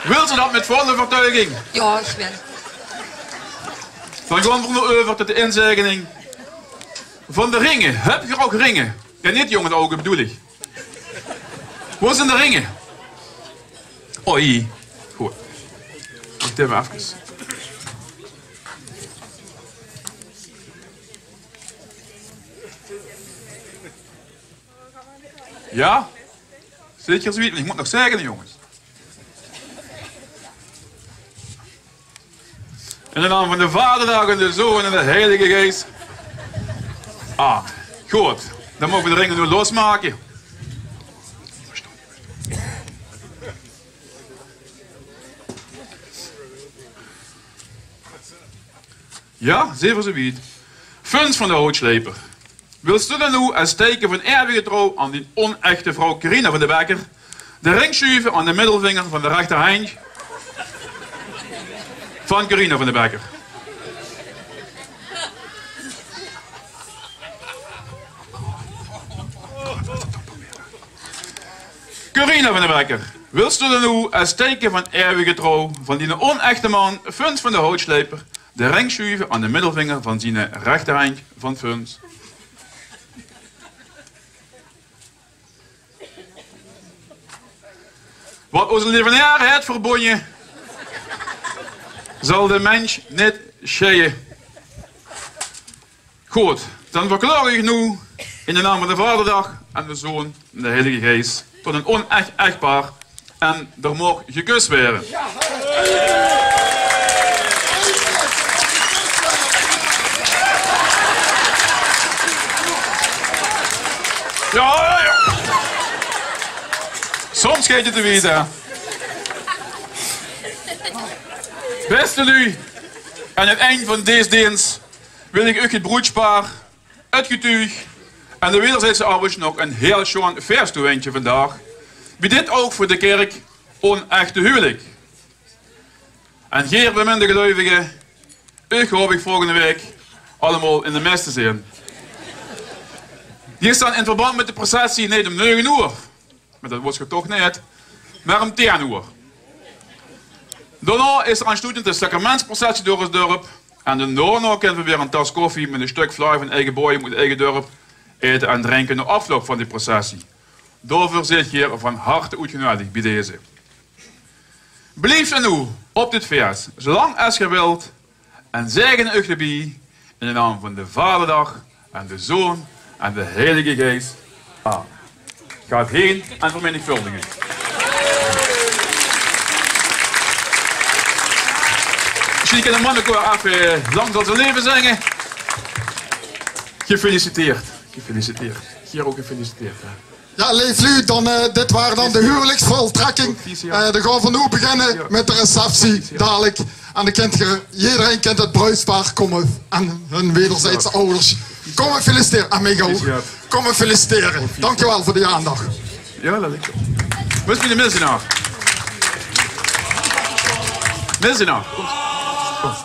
Wils se det mit volle euvertuiging? Jao, ich wil. Dan gaon v'r noe euver tot de inzaegening van de ringe. Höb geer ouch ringe? Jao, neet jónge ouge, bedoel ich. Wo zeen de ringe? Oh, hie. Good. Wach effe. Jao? Zeker zoe? Ich mót nog zaege, jónges. In de naam van de Vaderdag en de Zoon en de Heilige Geis. Ah, good. Dan moge v'r de ringe noe losmake. Jao, zeen v'r zoe wied. Funs van de Houtsjleper. Wils doe dan noe es teike van eeuwige trouw aan dien onechte vrouw Corina van de Bekker de ring sjuve aan de middelvinger van de rechterhendj van Corina van de Bekker? Corina van de Bekker, wils doe dan noe es teike van eeuwige trouw van dien onechte man Funs van de Houtsjleper de ring sjuve aan de middelvinger van zien rechterhendj van Funs? Wat ózze leeuwe Heer haet verbónje, zal de mins neet sjeie. Good, dan verklaor ich noe in de naam van de Vaderdag en de Zoon en de Heilige Geis tot ein onech echpaar en d'r maag gekus waere. Jao, jao. Soms geit 't te wied, hè. Bèste luuj, aan 't ind van dees deens wil ich uch 't broedspaar, 't getuug en de wederzijdse awwers nog ein hieël sjoon fieëst toewinse vandaag, bie dit ouch veur de kèrk onechte huwelik. En geer beminde geluivige, uch haop ich volgende waek allemaol in de mes te zeen. Geer staot in verband mit de processie neet óm nege oer, mer det wóls se toch neet, mer óm tieën oer. Daonao is d'r aansloetend de sacramentsprocessie door 't dörp. En dan daonao kinne v'r weer ein tas koffie mit ein stök vlaai van eige boejem oet eige dörp aete en drinke nao afloup van die processie. Daoveur zeet geer van harte oetgeneudig bie deze. Blief dan noe op dit fieës, zoe lang es geer wilt, en zaege uch d'rbie in de naam van de Vaderdag en de Zoon en de Heilige Geis. Ah. Gaot heen en vermenigvuldig uch. Mesjien kan de mannekoor effe Lang zal ze leve zinge. Gefeliciteerd. Gefeliciteerd. Geer ouch gefeliciteerd, hè. Jao, leef luuj, dan, eh, dit waor dan de huweliksvoltrekking. Eh, dan gaon v'r noe beginne mit de receptie, dalik. En dan kint geer, jederein kint 't bruidspaar kómme en hun wederzijdse awwers kómme felicitere. En mich ouch. Kómme felicitere. Dankjewel veur de aandach. Jao, det is good. Wo is miene misdienaar? Misdienaar, kóm. Kóm.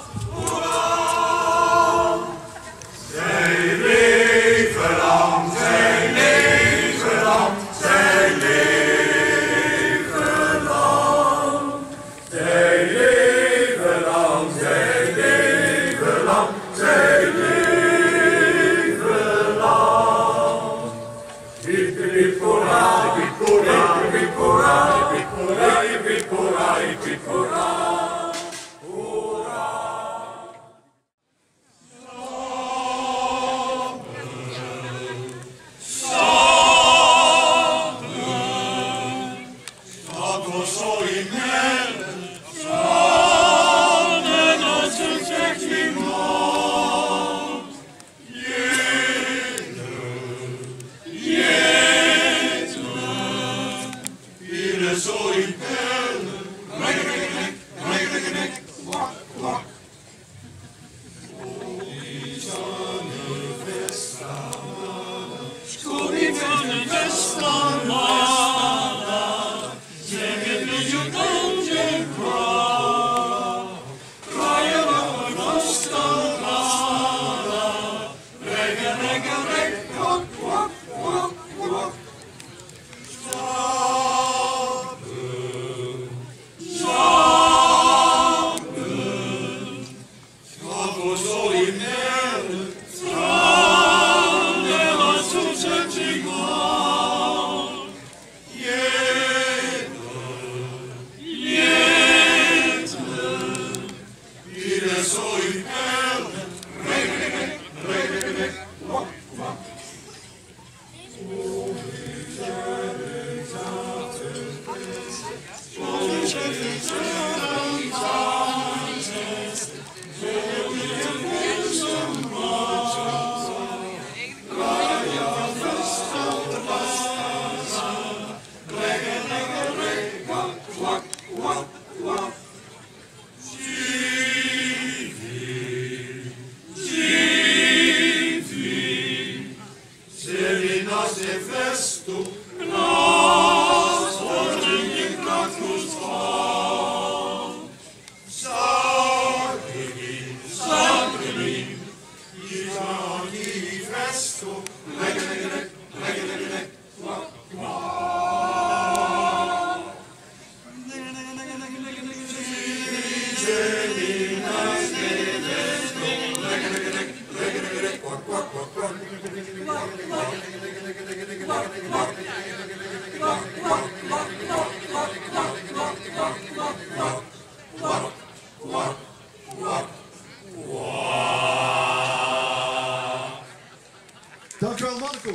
Dankjewel, Marco.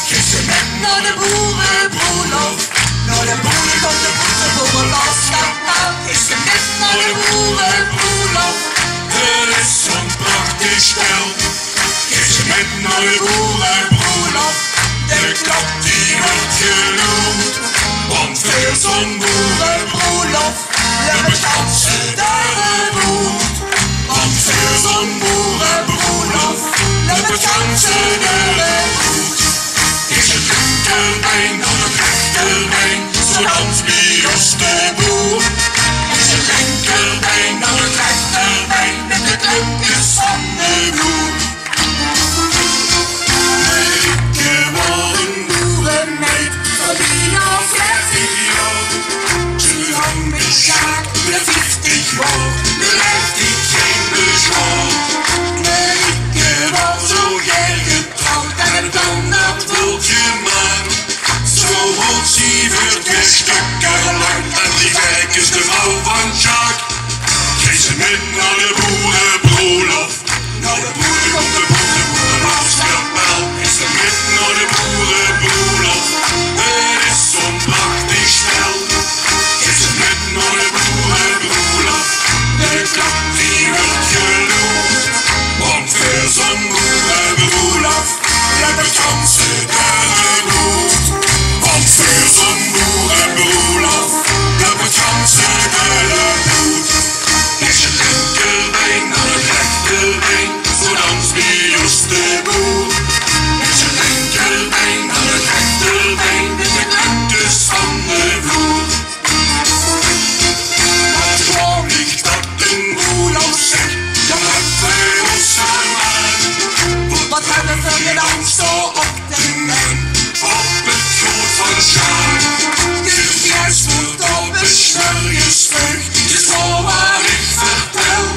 Gisteren mit nao de boerebroelof, nao de boerekoop, de boerebroelof. Gisteren mit nao de boerebroelof, 't is zo'n prachtig spel. Gisteren mit nao de boerebroelof, de klok die weurt geloed. Want veur zo'n boerebroelof löp 't ganse dörp oet. Want veur zo'n boerebroelof löp 't ganse dörp oet. Is 't linkerbein dan 't rechterbeen, zo dans bie ós de boer. Is 't linkerbein dan 't rechterbeen, mit de klumpkes van de vloer. Mieke waor 'n boeremeid van bie nao veertig jaor. Ze hóng mit Sjaak de vieftig waor, de leeftied gein bezwaor. Mieke waor zo gaer getrouwd en 'n ander völkje man. Zo hoort zie veur twee stökker lang en die verkes de vrouw van Sjaak. Geit ze mit nao de boerebroelof. Nao de boerekoop, de boerebroelof, kapel. Is ze mit nao de boerebroelof. 't Is zo'n prachtig spel. Is ze mit nao de boerebroelof. De klok die weurt geloed. Want veur zo'n boerebroelof löp 't ganse dörp oet. Want veur zo'n boerebroelof löp 't ganse dörp oet. Is 't linkerbein dan 't rechterbeen, zo dans bie ós de boer. Is 't linkerbein dan 't rechterbeen, mit de klumpkes van de vloer. Wat gaon ich dat 'n boelof zèk, dan höbbe v'r ós vermaak. Wat höbbe v'r gedaan zo op de nen? Op 't good van Sjaak. De viesvoet op 's mörges vreug, is veur waat ich vertèl.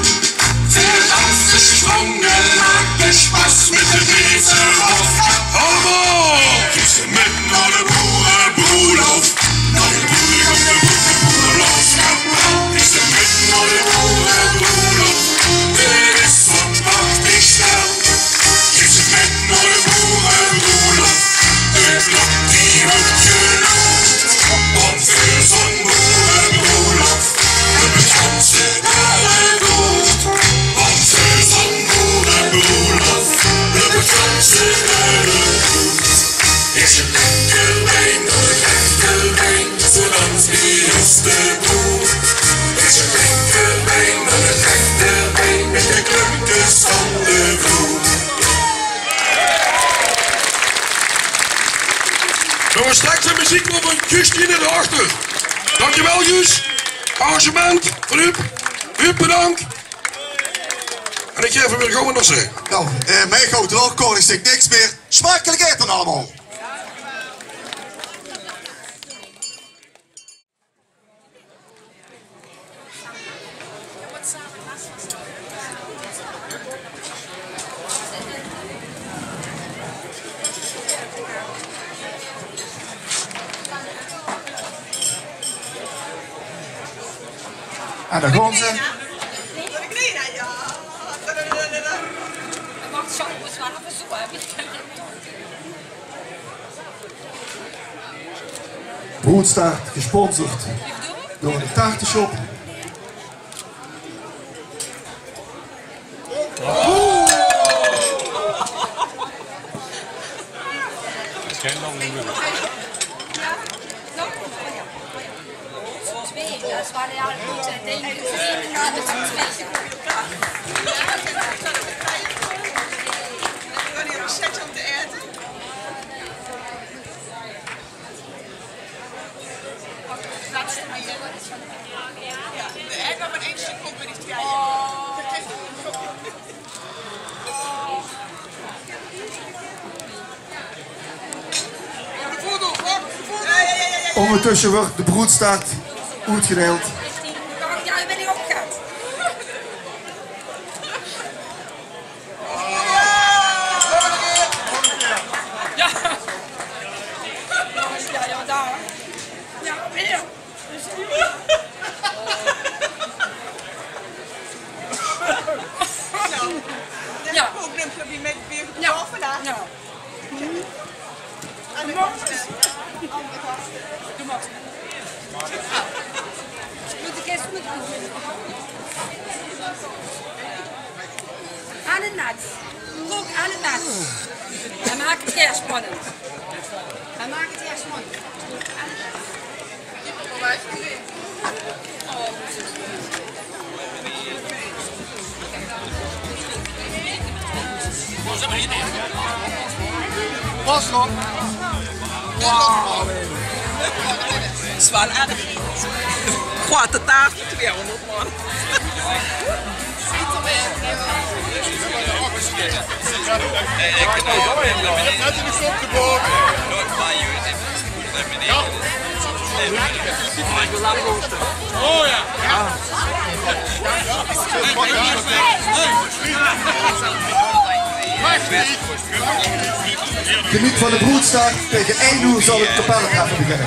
Veer danse, sprónge, make spas mit de beezer of allemaol. Is ze mit nao de boerebroelof. Nao de boerekoop, de boerebroelof, kapel. Is ze mit nao de boerebroelof. 't Is zo'n prachtig spel. Is ze mit nao de boerebroelof. De klok die weurt geloed. Want veur zo'n boerebroelof löp 't ganse dörp oet. Want veur zo'n boerebroelof löp 't ganse dörp oet. Is 't linkerbein dan 't rechterbeen, zo dans bie ós de boer. Is 't linkerbein dan 't rechterbeen, mit de klumpkes van de vloer. Jonges, straks de meziek van Justine daarachter. Dankjewel, Jus. Arrangement van Huub. Huub, bedank. En ich gaef 'm weer gauw aan Marcel. Nou, eh, mien goud droog, kóning zèk niks mier. Smakelijk eten allemaal. En dao gaon ze. Broedstaart gesponsord door de Taarteshop. Óngertösse wuuert de broedstaart oetgedeild. Ja. Ja, ja, dao. Ja, weer. Ja. Doe mags. Doe mags. Mót ich ins good doon. Aan 't net. Kók aan 't net. Hae maak 't hiel spannend. Hae maak 't hiel spannend. Pas op. Wauw. Is waal erg. Groeate taart, twieëhóngerd man. Geneet van de broedstaart. Taenge ein oer zal 't kapelletreffe beginne.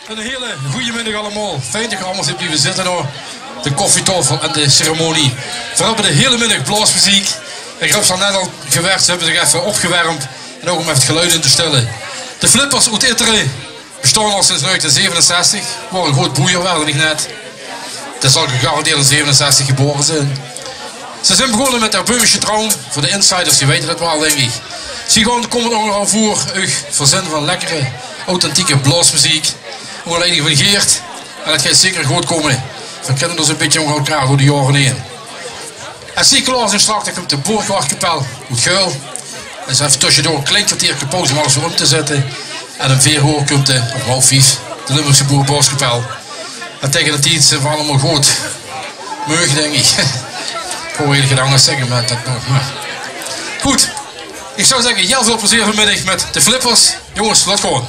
Eine hele gooje middig allemaol. Fijn det geer allemaol zeet blieve zitte nao de koffietaofel en de ceremonie. Veer höbbe de hele middig blaosmeziek. Ich höb ze al net al gewerd, ze höbbe zich effe opgewermp. En ouch óm effe 't geluid in te stèlle. De Flippers oet Itteren bestaon al sinds negentien zevenenzestig. Waor ein groeat boejer, waor ich net. Det zal gegarandeerd in zevenenzestig gebaore zeen. Ze zeen begós mit häör Böhmische Traum. Veur de insiders, die weite det waal, dink ich. Ze gaon de kómmende óngerhaof oer uch veurzeen van lekkere, authentieke blaosmeziek. Ónger leiding van Geert. En det geit zeker good kómme. Veer kinne ós ein bietje ónger elkaar door de jaore haer. Es ze klaor zeen straks, dan kump de Boerkwachtkapel oet Geul. En ze effe tösjedoor ein klein kerteerke pauze óm alles weer óm te zètte. En óm veer oer kump de, of haof vief, de Limburgse Boereblauskapel. En taenge dae tied zeen veer allemaol good meug, dink ich. Ich wól eigelik get angers zègke, mer det nog. Mer good, ich zou zègke, hiel väöl plezeer vanmiddig mit de Flippers. Jónges, laot gaon.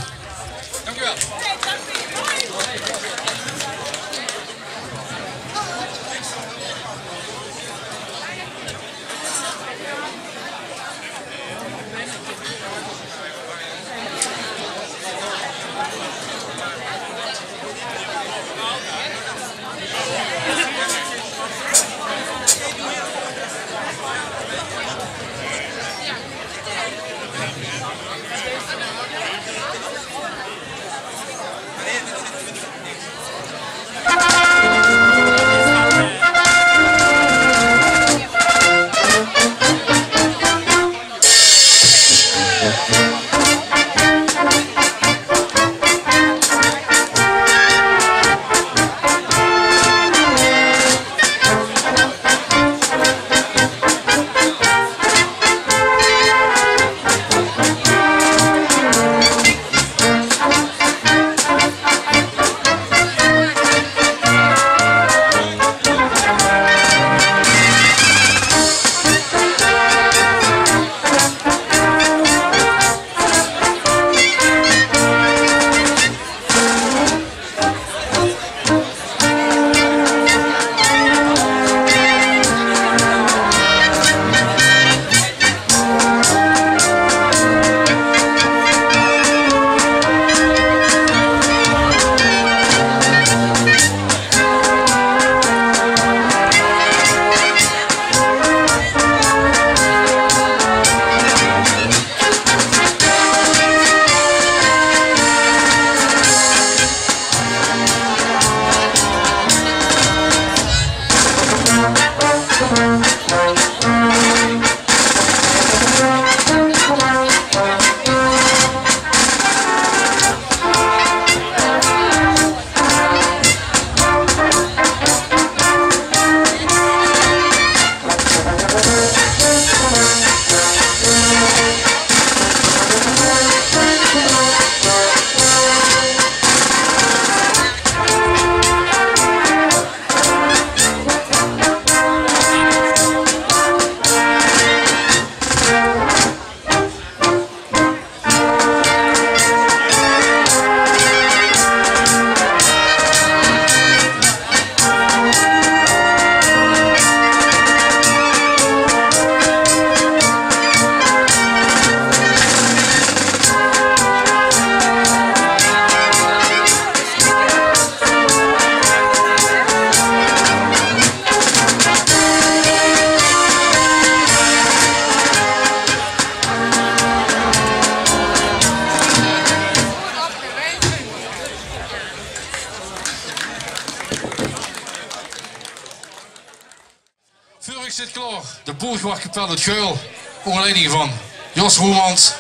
Turk zit klaor. De Boergwachtkapel oet Geul. Ónger leiding van Jos Roemans.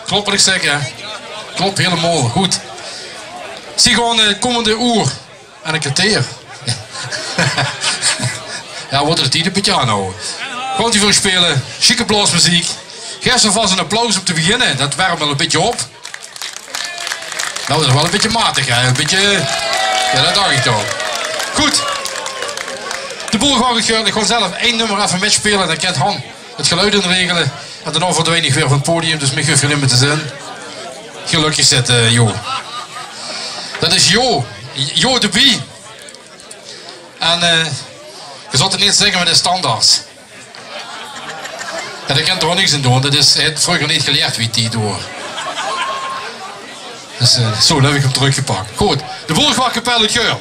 Klop wat ich zèk, hè? Klop hielemaol. Good. Zie gaon, eh, kómmende oer en e kerteer. Jao, waert de tied e bietje aangehaoje. Gaon die veur uch speule. Sjieke blaosmeziek. Gaef ze alvas ein applaus óm te beginne. Det werm al e bietje op. Noe, det is waal e bietje matig, hè. E bietje, jao, det dach ich al. Good. De Boergwachtkapel, ich gaon zelf ein nummer effe mitspeule. Dan kint Han 't geluid inregele. En daonao verdwien ich weer van 't podium, dus mich hoof geer neet mier te zeen. Gelökkig zit, eh, Jo. Det is Jo. Jo de Bie. En, eh, geer zólt 't neet zègke, mer det is tandarts. Jao, dao kint 'r ouch niks aan doon. Det is, hae haet vreuger neet gelierd wie die doon. Dus, eh, zo, dan höb ich 'm trökgepak. Good, de Boergwachtkapel oet Geul.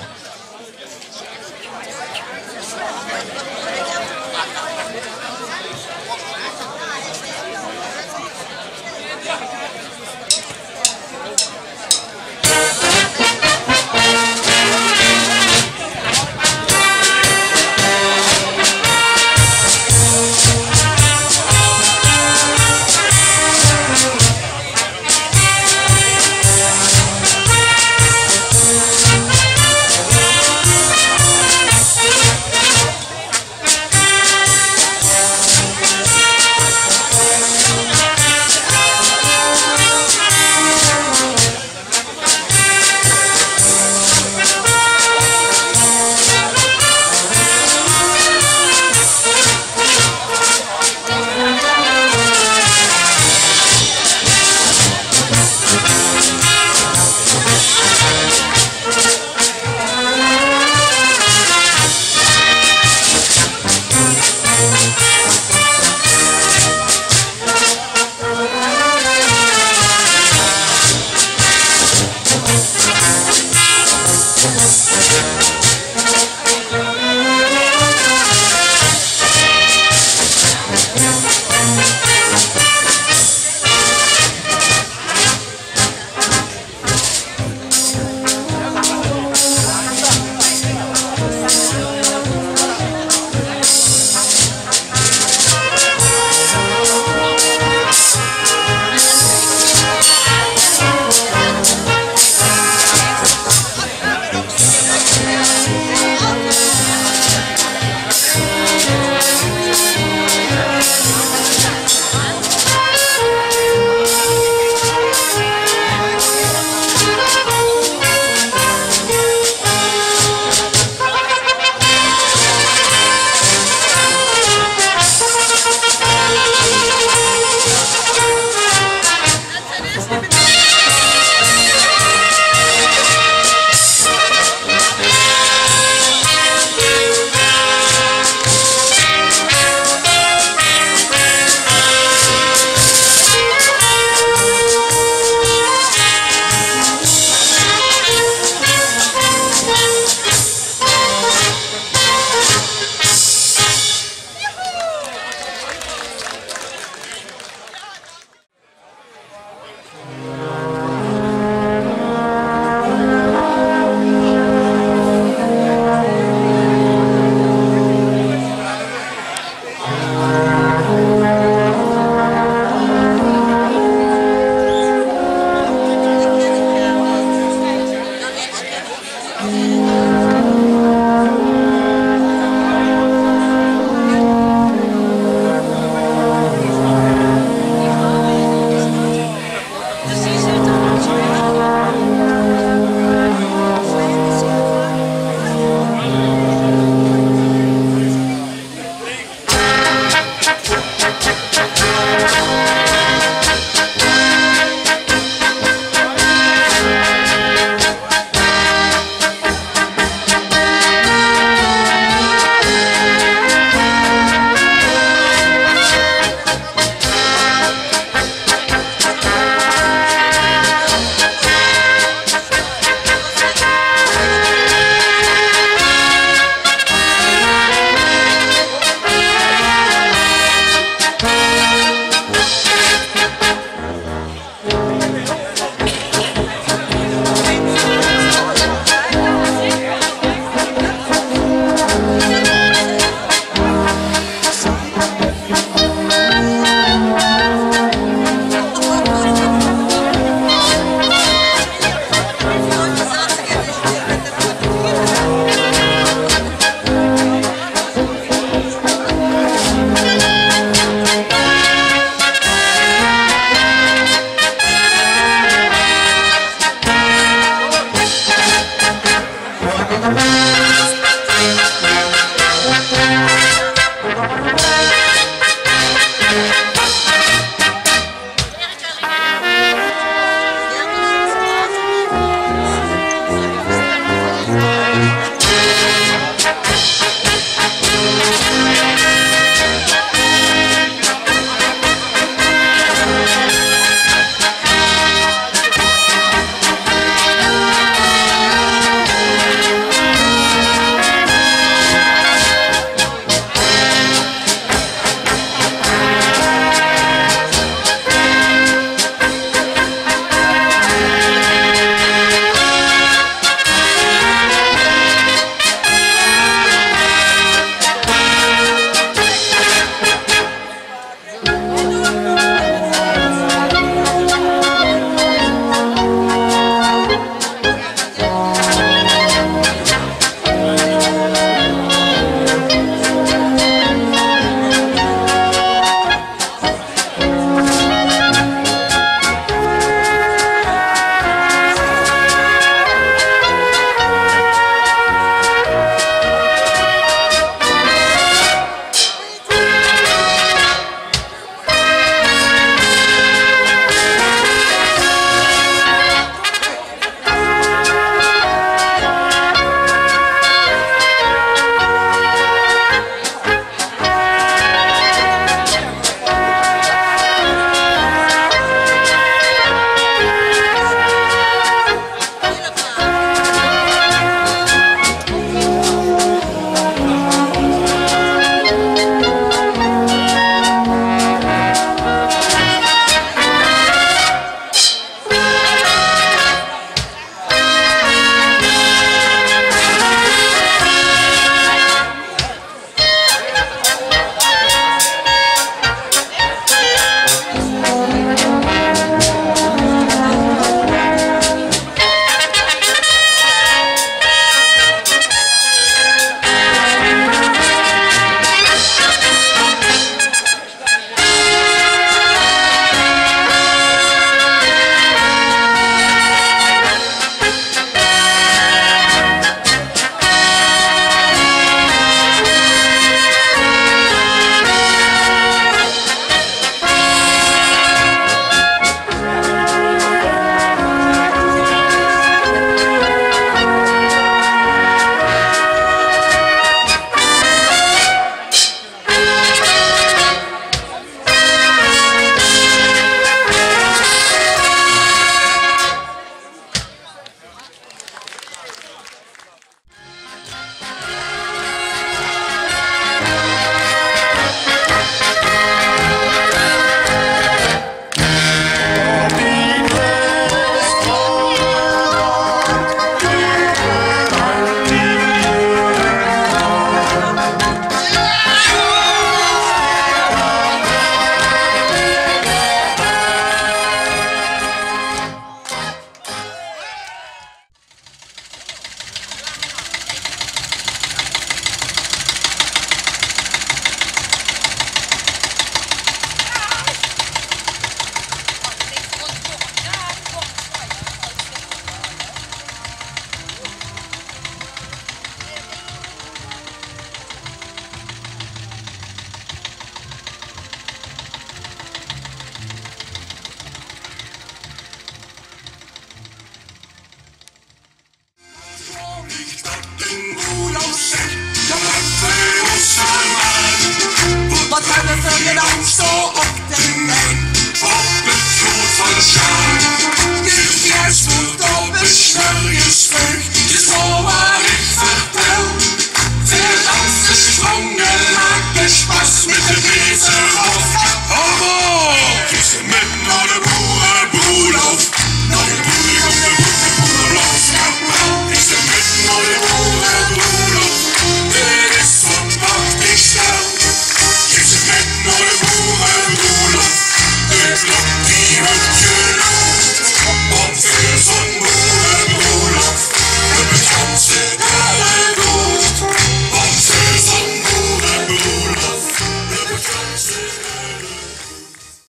Wat höbbe v'r gedans zo op de trein?